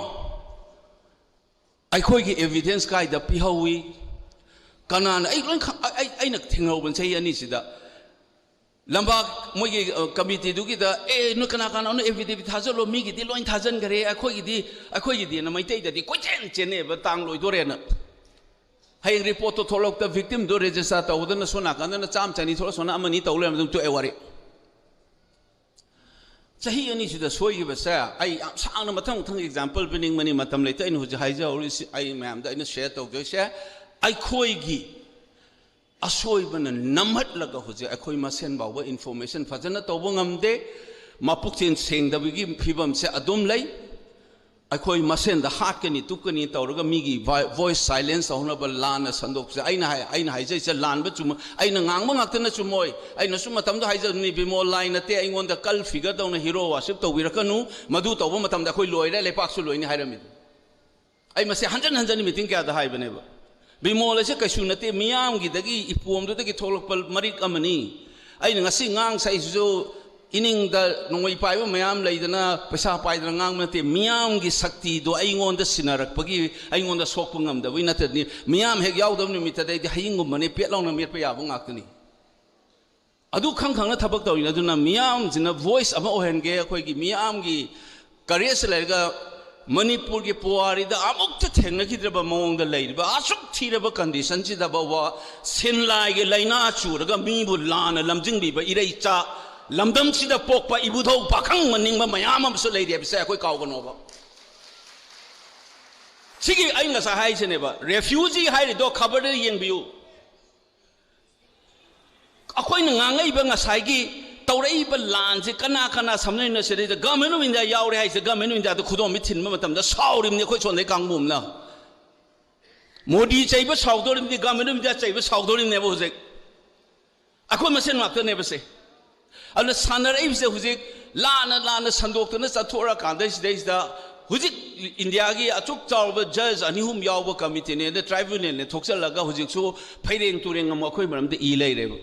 ꯑꯩꯈꯣꯏꯒꯤ ꯑꯦꯚꯤꯗꯦꯟꯁ ꯀꯥꯏꯗ ꯄꯤꯍꯧꯏ? ꯀꯅꯥꯅ? ꯑꯩ ꯂꯣꯏ ꯈꯪ-, ꯑꯩ, ꯑꯩ, ꯑꯩꯅ ꯊꯦꯡꯅꯍꯧꯕꯅꯤ ꯆꯍꯤ ꯑꯅꯤꯁꯤꯗ꯫ ꯂꯝꯄꯥꯛ ꯃꯣꯏꯒꯤ, ꯑ, ꯀꯃꯤꯇꯤꯗꯨꯒꯤꯗ, "ꯑꯦ, ꯅꯣꯏ ꯀꯅꯥ ꯀꯅꯥꯅꯣ ꯑꯦꯐꯤꯗꯦꯚꯤꯠ ꯊꯥꯖꯜꯂꯣ, ꯃꯤꯒꯤꯗꯤ ꯂꯣꯏ ꯊꯥꯖꯟꯈꯔꯦ, ꯑꯩꯈꯣꯏꯒꯤꯗꯤ, ꯑꯩꯈꯣꯏꯒꯤꯗꯤꯅ" ꯃꯩꯇꯩꯗꯗꯤ ꯀꯣꯏꯆꯦꯟ ꯆꯦꯟꯅꯩꯑꯕ, ꯇꯥꯡ ꯂꯣꯏꯗꯣꯔꯦꯅ꯫ ꯍꯌꯦꯡ ꯔꯤꯄꯣꯔꯠꯇꯣ ꯊꯣꯛꯂꯛꯇ ꯚꯤꯛꯇꯤꯝꯗꯣ ꯔꯦꯖꯤꯁꯇꯥꯔ ꯇꯧꯗꯅ ꯁꯣꯝ ꯅꯥꯀꯟꯗꯅ ꯆꯥꯝꯃ ꯆꯅꯤ ꯊꯣꯛꯂꯛ, ꯁꯣꯝꯅ ꯑꯃꯅꯤ ꯇꯧ ꯂꯩꯔꯝꯕ ꯑꯗꯨꯝ ꯇꯣꯛꯑꯦ ꯋꯥꯔꯤ꯫ ꯆꯍꯤ ꯑꯅꯤꯁꯤꯗ ꯁꯣꯏꯈꯤꯕꯁꯦ ꯑꯩ ꯌꯥꯝ ꯁꯥꯡꯅ ꯃꯊꯪ ꯃꯊꯪ ꯑꯦꯛꯖꯥꯝꯄꯜ ꯄꯤꯅꯤꯡꯕꯅꯤ, ꯃꯇꯝ ꯂꯩꯇ꯫ ꯑꯩꯅ ꯍꯧꯖꯤꯛ ꯍꯥꯏꯖꯍꯧꯔꯤꯁꯤ ꯑꯩ ꯃꯌꯥꯝꯗ ꯑꯩꯅ ꯁꯤꯌꯔ ꯇꯧꯗꯣꯏꯁꯦ꯫ ꯑꯩꯈꯣꯏꯒꯤ ꯑꯁꯣꯏꯕꯅ ꯅꯝꯍꯠꯂꯒ ꯍꯧꯖꯤꯛ ꯑꯩꯈꯣꯏ ꯃꯁꯦꯟ ꯐꯥꯎꯕ ꯏꯟꯐꯣꯔꯃꯦꯁꯟ ꯐꯖꯅ ꯇꯧꯕ ꯉꯝꯗꯦ꯫ ꯃꯄꯨꯛꯆꯦꯜ ꯁꯦꯡꯗꯕꯒꯤ ꯐꯤꯕꯝꯁꯦ ꯑꯗꯨꯝ ꯂꯩ꯫ ꯑꯩꯈꯣꯏ ꯃꯁꯦꯟꯗ ꯍꯥꯠꯀꯅꯤ ꯇꯨꯞꯀꯅꯤ ꯇꯧꯔꯒ ꯃꯤꯒꯤ ꯚꯣꯏꯁ ꯁꯥꯏꯂꯦꯟꯁ ꯇꯧꯅꯕ ꯂꯥꯟꯅ ꯁꯟꯗꯣꯛꯄꯁꯦ, ꯑꯩꯅ ꯍꯥꯏ, ꯑꯩꯅ ꯍꯥꯏꯖꯔꯤꯁꯦ ꯂꯥꯟꯕ ꯆꯨꯝꯃꯣꯏ, ꯑꯩꯅ ꯉꯥꯡꯕ ꯉꯥꯛꯇꯅ ꯆꯨꯝꯃꯣꯏ꯫ ꯑꯩꯅꯁꯨ ꯃꯇꯝꯗ ꯍꯥꯏꯖꯕꯅꯤ, ꯕꯤꯃꯣꯜ ꯂꯥꯏ ꯅꯠꯇꯦ, ꯑꯩꯉꯣꯟꯗ ꯀꯜ ꯐꯤꯒꯔ ꯇꯧꯅ ꯍꯤꯔꯣ ꯋꯥꯔꯁꯤꯞ ꯇꯧꯕꯤꯔꯛꯀꯅꯨ, ꯃꯗꯨ ꯇꯧꯕ ꯃꯇꯝꯗ ꯑꯩꯈꯣꯏ ꯂꯣꯏꯔꯦ, ꯂꯩꯄꯥꯛꯁꯨ ꯂꯣꯏꯅꯤ ꯍꯥꯏꯔꯝꯃꯤ꯫ ꯑꯩ ꯃꯁꯤ ꯍꯟꯖꯟ ꯍꯟꯖꯟ ꯃꯤꯇꯤꯡ ꯀꯌꯥꯗ ꯍꯥꯏꯕꯅꯦꯕ꯫ ꯕꯤꯃꯣꯜ ꯑꯁꯤ ꯀꯩꯁꯨ ꯅꯠꯇꯦ, ꯃꯤꯌꯥꯝꯒꯤꯗꯒꯤ, ꯏꯄꯣꯝꯗꯨꯗꯒꯤ ꯊꯣꯛꯂꯛꯄ ꯃꯔꯤꯛ ꯑꯃꯅꯤ꯫ ꯑꯩꯅ ꯉꯁꯤ ꯉꯥꯡ ꯁꯛꯏꯁꯤꯁꯨ ꯏꯅꯤꯡꯗ ꯅꯣꯡꯃꯩ ꯄꯥꯏꯕ ꯃꯌꯥꯝ ꯂꯩꯗꯅ ꯄꯩꯁꯥ ꯄꯥꯏꯗꯅ ꯉꯥꯡꯕ ꯅꯠꯇꯦ, ꯃꯤꯌꯥꯝꯒꯤ ꯁꯛꯇꯤꯗꯣ ꯑꯩꯉꯣꯟꯗ ꯁꯤꯟꯅꯔꯛꯄꯒꯤ ꯑꯩꯉꯣꯟꯗ ꯁꯣꯛꯄ ꯉꯝꯗꯕꯩ ꯅꯠꯇ꯭ꯔꯗꯤ, ꯃꯤꯌꯥꯝ ꯍꯦꯛ ꯌꯥꯎꯗꯕ ꯅꯨꯃꯤꯠꯇꯗꯤ ꯑꯩꯗꯤ ꯍꯌꯤꯡꯒꯨꯝꯕꯅꯦ, ꯄꯦꯠ ꯂꯥꯎꯅ ꯃꯦꯠꯄ ꯌꯥꯕ ꯉꯥꯛꯇꯅꯤ꯫ ꯑꯗꯨ ꯈꯪ ꯈꯪꯅ ꯊꯕꯛ ꯇꯧꯔꯤꯅꯤ꯫ ꯑꯗꯨꯅ ꯃꯤꯌꯥꯝꯁꯤꯅ ꯚꯣꯏꯁ ꯑꯃ ꯑꯣꯏꯍꯟꯒꯦ, ꯑꯩꯈꯣꯏꯒꯤ ꯃꯤꯌꯥꯝꯒꯤ ꯀꯔꯦꯖ ꯂꯩꯔꯒ ꯃꯅꯤꯄꯨꯔꯒꯤ ꯄꯨꯋꯥꯔꯤꯗ ꯑꯃꯨꯛꯇ ꯊꯦꯡꯅꯈꯤꯗ꯭ꯔꯕ ꯃꯑꯣꯡꯗ ꯂꯩꯔꯤꯕ ꯑꯁꯨꯛ ꯊꯤꯔꯕ ꯀꯟꯗꯤꯁꯟꯁꯤꯗ ꯐꯥꯎꯕ ꯁꯦꯟꯂꯥꯏꯒꯤ ꯂꯥꯏꯅꯥ ꯆꯨꯔꯒ ꯃꯤꯕꯨ ꯂꯥꯟꯅ ꯂꯝꯖꯤꯡꯕꯤꯕ ꯏꯔꯩꯆꯥ, ꯂꯝꯗꯝꯁꯤꯗ ꯄꯣꯛꯄ ꯏꯕꯨꯙꯧ ꯄꯥꯈꯪ ꯃꯅꯤꯡꯕ ꯃꯌꯥꯝ ꯑꯃꯁꯨ ꯂꯩꯔꯤ ꯍꯥꯏꯕꯁꯦ ꯑꯩꯈꯣꯏ ꯀꯥꯎꯒꯅꯣꯕ꯫ ꯁꯤꯒꯤ ꯑꯩ ꯉꯁꯥꯏ ꯍꯥꯏꯁꯤꯅꯦꯕ, ꯔꯦꯐ꯭ꯌꯨꯖꯤ ꯍꯥꯏꯔꯤꯗꯣ ꯈꯕꯔꯗ ꯌꯦꯡꯕꯤꯌꯨ꯫ ꯑꯩꯈꯣꯏꯅ ꯉꯥꯡꯉꯛꯏꯕ ꯉꯁꯥꯏꯒꯤ ꯇꯧꯔꯛꯏꯕ ꯂꯥꯟꯁꯦ ꯀꯅꯥ ꯀꯅꯥ ꯁꯝꯅꯔꯤꯅꯣ? ꯁꯤꯗꯩꯗ Government of India ꯌꯥꯎꯔꯦ ꯍꯥꯏꯁꯦ, Government of Indiaꯗ ꯈꯨꯗꯣꯝꯕꯤ ꯊꯤꯟꯕ ꯃꯇꯝꯗ ꯁꯥꯎꯔꯤꯕꯅꯤ ꯑꯩꯈꯣꯏ ꯁꯣꯝꯗꯩ ꯀꯥꯡꯕꯨ ꯑꯃꯅ꯫ ꯃꯣꯗꯤ ꯆꯩꯕ ꯁꯥꯎꯗꯣꯔꯤꯕꯅꯤ, Government of India ꯆꯩꯕ ꯁꯥꯎꯗꯣꯔꯤꯕꯅꯦꯕ ꯍꯧꯖꯤꯛ꯫ ꯑꯩꯈꯣꯏ ꯃꯁꯦꯟ ꯉꯥꯛꯇꯅꯦꯕ ꯁꯦ꯫ ꯑꯗꯨꯅ ꯁꯥꯟꯅꯔꯛꯏꯕꯁꯦ ꯍꯧꯖꯤꯛ ꯂꯥꯟꯅ ꯂꯥꯟꯅ ꯁꯟꯗꯣꯛꯇꯅ ꯆꯠꯊꯣꯛꯑꯀꯥꯟꯗ ꯁꯤꯗꯩꯁꯤꯗ ꯍꯧꯖꯤꯛ ꯏꯟꯗꯤꯌꯥꯒꯤ ꯑꯆꯨꯛ ꯆꯥꯎꯔꯕ ꯖꯖ ꯑꯅꯤ ꯑꯍꯨꯝ ꯌꯥꯎꯕ ꯀꯃꯤꯇꯤꯅꯦ, ꯑꯗ ꯇ꯭ꯔꯥꯏꯕ꯭ꯌꯨꯅꯦꯜꯅꯦ ꯊꯣꯛꯆꯜꯂꯒ ꯍꯧꯖꯤꯛꯁꯨ ꯐꯩꯔꯦꯡ ꯇꯨꯔꯦꯡ ꯑꯃ ꯑꯩꯈꯣꯏ ꯃꯔꯝꯗ ꯏ ꯂꯩꯔꯦꯕ꯫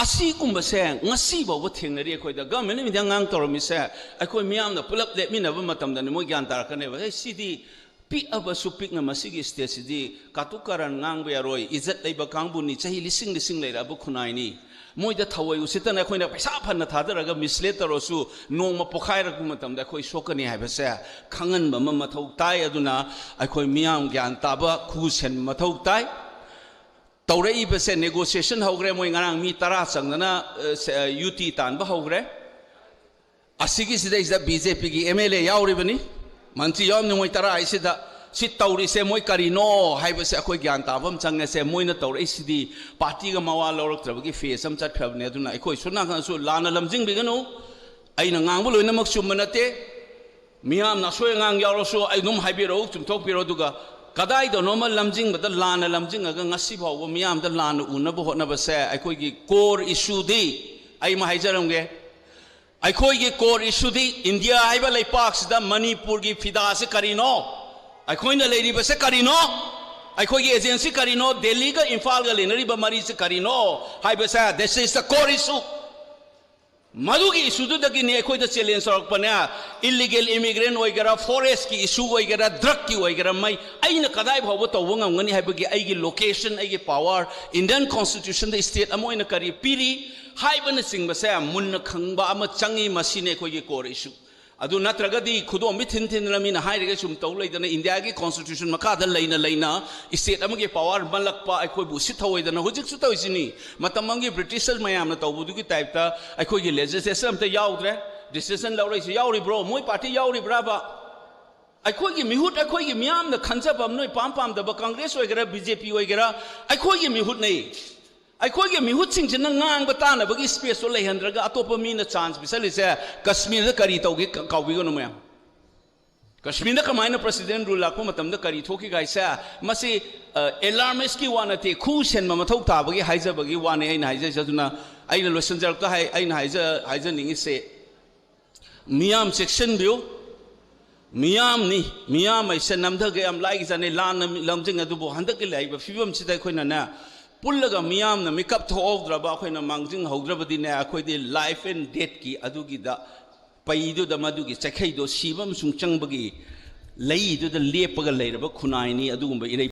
ꯑꯁꯤꯒꯨꯝꯕꯁꯦ ꯉꯁꯤ ꯐꯥꯎꯕ ꯊꯦꯡꯅꯔꯤ ꯑꯩꯈꯣꯏꯗ꯫ Government of India ꯉꯥꯡ ꯇꯧꯔꯝꯃꯤꯁꯦ ꯑꯩꯈꯣꯏ ꯃꯤꯌꯥꯝꯅ ꯄꯨꯂꯞ ꯂꯦꯞꯃꯤꯟꯅꯕ ꯃꯇꯝꯗꯅꯤ ꯃꯣꯏ ꯒ꯭ꯌꯥꯟ ꯇꯥꯔꯛꯀꯅꯦꯕ꯫ ꯑꯦ, ꯁꯤꯗꯤ ꯄꯤꯛꯑꯕꯁꯨ ꯄꯤꯛꯅ ꯃꯁꯤꯒꯤ ꯁ꯭ꯇꯦꯠꯁꯤꯗꯤ ꯀꯥꯇꯨ ꯀꯥꯔꯟ ꯉꯥꯡꯕ ꯌꯥꯔꯣꯏ, ꯏꯖꯠ ꯂꯩꯕ ꯀꯥꯡꯕꯨꯅꯤ, ꯆꯍꯤ ꯂꯤꯁꯤꯡ ꯂꯤꯁꯤꯡ ꯂꯩꯔꯛꯑꯕ ꯈꯨꯟꯅꯥꯏꯅꯤ꯫ ꯃꯣꯏꯗ ꯊꯑꯣꯏ ꯎꯁꯤꯠꯇꯅ ꯑꯩꯈꯣꯏꯅ ꯄꯩꯁꯥ ꯐꯅ ꯊꯥꯗꯔꯒ ꯃꯤꯁꯂꯦꯠ ꯇꯧꯔꯁꯨ ꯅꯣꯡꯃ ꯄꯣꯈꯥꯏꯔꯛꯄ ꯃꯇꯝꯗ ꯑꯩꯈꯣꯏ ꯁꯣꯛꯀꯅꯤ ꯍꯥꯏꯕꯁꯦ ꯈꯪꯍꯟꯕ ꯑꯃ ꯃꯊꯧ ꯇꯥꯏ꯫ ꯑꯗꯨꯅ ꯑꯩꯈꯣꯏ ꯃꯤꯌꯥꯝ ꯒ꯭ꯌꯥꯟ ꯇꯥꯕ ꯈꯨ ꯁꯦꯟꯕ ꯃꯊꯧ ꯇꯥꯏ꯫ ꯇꯧꯔꯛꯏꯕꯁꯦ negotiation ꯍꯧꯈ꯭ꯔꯦ꯫ ꯃꯣꯏ ꯉꯔꯥꯡ ꯃꯤ ꯇꯔꯥ ꯆꯪꯗꯅ, ꯑ, ꯁꯦ-, ꯑ, ꯌꯨ ꯇꯤ ꯇꯥꯟꯕ ꯍꯧꯈ꯭ꯔꯦ꯫ ꯑꯁꯤꯒꯤꯁꯤꯗꯩꯁꯤꯗ ꯕꯤ ꯖꯦ ꯄꯤꯒꯤ ꯑꯦꯝ ꯑꯦꯜ ꯑꯦ ꯌꯥꯎꯔꯤꯕꯅꯤ, ꯃꯟꯇ꯭ꯔꯤ ꯌꯥꯎꯔꯝꯅꯤ, ꯃꯣꯏ ꯇꯔꯥ ꯍꯥꯏꯁꯤꯗ꯫ ꯁꯤ ꯇꯧꯔꯤꯁꯦ ꯃꯣꯏ ꯀꯔꯤꯅꯣ ꯍꯥꯏꯕꯁꯦ ꯑꯩꯈꯣꯏ ꯒ꯭ꯌꯥꯟ ꯇꯥꯕ ꯑꯃ ꯆꯪꯉꯦ꯫ ꯁꯦ ꯃꯣꯏꯅ ꯇꯧꯔꯛꯏꯁꯤꯗꯤ ꯄꯥꯔꯇꯤꯒ ꯃꯋꯥ ꯂꯧꯔꯛꯇ꯭ꯔꯕꯒꯤ ꯐꯦꯁ ꯑꯃ ꯆꯠꯈ꯭ꯔꯕꯅꯦ꯫ ꯑꯗꯨꯅ ꯑꯩꯈꯣꯏ ꯁꯣꯝ ꯅꯥꯀꯟꯗꯁꯨ ꯂꯥꯟꯅ ꯂꯝꯖꯤꯡꯕꯤꯒꯅꯨ꯫ ꯑꯩꯅ ꯉꯥꯡꯕ ꯂꯣꯏꯅꯃꯛ ꯆꯨꯝꯕ ꯅꯠꯇꯦ꯫ ꯃꯤꯌꯥꯝꯅ ꯑꯁꯣꯏ ꯑꯉꯥꯡ ꯌꯥꯎꯔꯁꯨ ꯑꯩ ꯑꯗꯨꯝ ꯍꯥꯏꯕꯤꯔꯛꯎ, ꯆꯨꯝꯊꯣꯛꯄꯤꯔꯣ꯫ ꯑꯗꯨꯒ ꯀꯗꯥꯏꯗꯅꯣꯃ ꯂꯝꯖꯤꯡꯕꯗ ꯂꯥꯟꯅ ꯂꯝꯖꯤꯡꯉꯒ ꯉꯁꯤ ꯐꯥꯎꯕ ꯃꯤꯌꯥꯝꯗ ꯂꯥꯟꯅ ꯎꯅꯕ ꯍꯣꯠꯅꯕꯁꯦ ꯑꯩꯈꯣꯏꯒꯤ core issueꯗꯤ, ꯑꯩ ꯑꯃ ꯍꯥꯏꯖꯔꯝꯒꯦ, ꯑꯩꯈꯣꯏꯒꯤ core issueꯗꯤ ꯏꯟꯗꯤꯌꯥ ꯍꯥꯏꯕ ꯂꯩꯄꯥꯛꯁꯤꯗ ꯃꯅꯤꯄꯨꯔꯒꯤ ꯐꯤꯗꯥꯁꯤ ꯀꯔꯤꯅꯣ? ꯑꯩꯈꯣꯏꯅ ꯂꯩꯔꯤꯕꯁꯦ ꯀꯔꯤꯅꯣ? ꯑꯩꯈꯣꯏꯒꯤ agency ꯀꯔꯤꯅꯣ? ꯗꯦꯜꯂꯤꯒ ꯏꯝꯐꯥꯜꯒ ꯂꯩꯅꯔꯤꯕ ꯃꯔꯤꯁꯤ ꯀꯔꯤꯅꯣ ꯍꯥꯏꯕꯁꯦ, this is the core issue꯫ ꯃꯗꯨꯒꯤ issueꯗꯨꯗꯒꯤꯅꯤ ꯑꯩꯈꯣꯏꯗ challenge ꯇꯧꯔꯛꯄꯅꯦ꯫ Illegal immigrant ꯑꯣꯏꯒꯦꯔꯥ, forestꯀꯤ issue ꯑꯣꯏꯒꯦꯔꯥ, drugꯀꯤ ꯑꯣꯏꯒꯦꯔꯥ, ꯃꯩ ꯑꯩꯅ ꯀꯗꯥꯏ ꯐꯥꯎꯕ ꯇꯧꯕ ꯉꯝꯒꯅꯤ ꯍꯥꯏꯕꯒꯤ ꯑꯩꯒꯤ location, ꯑꯩꯒꯤ power, Indian Constitutionꯗ state ꯑꯃ ꯑꯣꯏꯅ ꯀꯔꯤ ꯄꯤꯔꯤ ꯍꯥꯏꯕꯅꯆꯤꯡꯕꯁꯦ ꯃꯨꯟꯅ ꯈꯪꯕ ꯑꯃ ꯆꯪꯉꯤ꯫ ꯃꯁꯤꯅꯤ ꯑꯩꯈꯣꯏꯒꯤ core issue꯫ ꯑꯗꯨ ꯅꯠꯇ꯭ꯔꯒꯗꯤ ꯈꯨꯗꯣꯝꯕꯤ ꯊꯤꯟ ꯊꯤꯟꯗꯅ ꯃꯤꯅ ꯍꯥꯏꯔꯤꯈꯩ ꯁꯨꯝ ꯇꯧ ꯂꯩꯗꯅ, ꯏꯟꯗꯤꯌꯥꯒꯤ constitution ꯃꯈꯥꯗ ꯂꯩꯅ ꯂꯩꯅ state ꯑꯃꯒꯤ power ꯃꯜꯂꯛꯄ ꯑꯩꯈꯣꯏꯕꯨ ꯎꯁꯤꯠ ꯊꯑꯣꯏꯗꯅ ꯍꯧꯖꯤꯛꯁꯨ ꯇꯧꯔꯤꯁꯤꯅꯤ꯫ ꯃꯇꯝ ꯑꯃꯒꯤ Britishꯔ ꯃꯌꯥꯝꯅ ꯇꯧꯕꯗꯨꯒꯤ typeꯇ ꯑꯩꯈꯣꯏꯒꯤ legislature ꯑꯝꯇ ꯌꯥꯎꯗ꯭ꯔꯦ꯫ Decision ꯂꯧꯔꯛꯏꯁꯤ ꯌꯥꯎꯔꯤꯕ꯭ꯔꯣ? ꯃꯣꯏ party ꯌꯥꯎꯔꯤꯕ꯭ꯔꯕ? ꯑꯩꯈꯣꯏꯒꯤ ꯃꯤꯍꯨꯠ, ꯑꯩꯈꯣꯏꯒꯤ ꯃꯤꯌꯥꯝꯅ ꯈꯟꯖꯕ ꯑꯃ, ꯅꯣꯏ ꯄꯥꯝ ꯄꯥꯝꯗꯕ, Congress ꯑꯣꯏꯒꯦꯔꯥ, BJP ꯑꯣꯏꯒꯦꯔꯥ, ꯑꯩꯈꯣꯏꯒꯤ ꯃꯤꯍꯨꯠꯅꯤ꯫ ꯑꯩꯈꯣꯏꯒꯤ ꯃꯤꯍꯨꯠꯁꯤꯡꯁꯤꯅ ꯉꯥꯡꯕ ꯇꯥꯅꯕꯒꯤ spaceꯇꯣ ꯂꯩꯍꯟꯗ꯭ꯔꯒ ꯑꯇꯣꯞꯄ ꯃꯤꯅ chance ꯄꯤꯁꯜꯂꯤꯁꯦ꯫ ꯀꯁꯃꯤꯔꯗ ꯀꯔꯤ ꯇꯧꯒꯦ? ꯀ-, ꯀꯥꯎꯕꯤꯒꯅꯨ ꯃꯌꯥꯝ꯫ ꯀꯁꯃꯤꯔꯗ ꯀꯃꯥꯏꯅ President rule ꯂꯥꯛꯄ ꯃꯇꯝꯗ ꯀꯔꯤ ꯊꯣꯛꯈꯤꯒꯦ ꯍꯥꯏꯁꯦ? ꯃꯁꯤ, ꯑ, alarmistꯀꯤ ꯋꯥ ꯅꯠꯇꯦ, ꯈꯨ ꯁꯦꯟꯕ ꯃꯊꯧ ꯇꯥꯕꯒꯤ ꯍꯥꯏꯖꯕꯒꯤ ꯋꯥꯅꯤ ꯑꯩꯅ ꯍꯥꯏꯖꯔꯤꯁꯦ꯫ ꯑꯗꯨꯅ ꯑꯩꯅ ꯂꯣꯏꯁꯤꯟꯖꯔꯛꯇ ꯍꯥꯏ-, ꯑꯩꯅ ꯍꯥꯏꯖ-, ꯍꯥꯏꯖꯅꯤꯡꯉꯤꯁꯦ, ꯃꯤꯌꯥꯝ ꯆꯦꯛꯁꯤꯟꯕꯤꯌꯨ꯫ ꯃꯤꯌꯥꯝꯅꯤ, ꯃꯤꯌꯥꯝ ꯍꯥꯏꯁꯦ ꯅꯝꯊꯒꯦ ꯌꯥꯝ ꯂꯥꯏꯒꯖꯥꯠꯅꯤ, ꯂꯥꯟꯅ ꯃꯤ-, ꯂꯝꯖꯤꯡ꯫ ꯑꯗꯨꯕꯨ ꯍꯟꯗꯛꯀꯤ ꯂꯩꯔꯤꯕ ꯐꯤꯕꯝꯁꯤꯗ ꯑꯩꯈꯣꯏꯅꯅꯦ, ꯄꯨꯜꯂꯒ ꯃꯤꯌꯥꯝꯅ ꯃꯤꯀꯞ ꯊꯣꯛꯍꯧꯗ꯭ꯔꯕ, ꯑꯩꯈꯣꯏꯅ ꯃꯥꯡꯖꯤꯟꯍꯧꯗ꯭ꯔꯕꯗꯤꯅꯦ, ꯑꯩꯈꯣꯏꯗꯤ life and deathꯀꯤ ꯑꯗꯨꯒꯤꯗ ꯄꯩꯗꯨꯗ, ꯃꯗꯨꯒꯤ ꯆꯩꯈꯩꯗꯣ ꯁꯤꯕ ꯑꯃꯁꯨꯡ ꯆꯪꯕꯒꯤ ꯂꯩꯗꯨꯗ ꯂꯦꯞꯄꯒ ꯂꯩꯔꯕ ꯈꯨꯟꯅꯥꯏꯅꯤ꯫ ꯑꯗꯨꯒꯨꯝꯕ ꯏꯔꯩ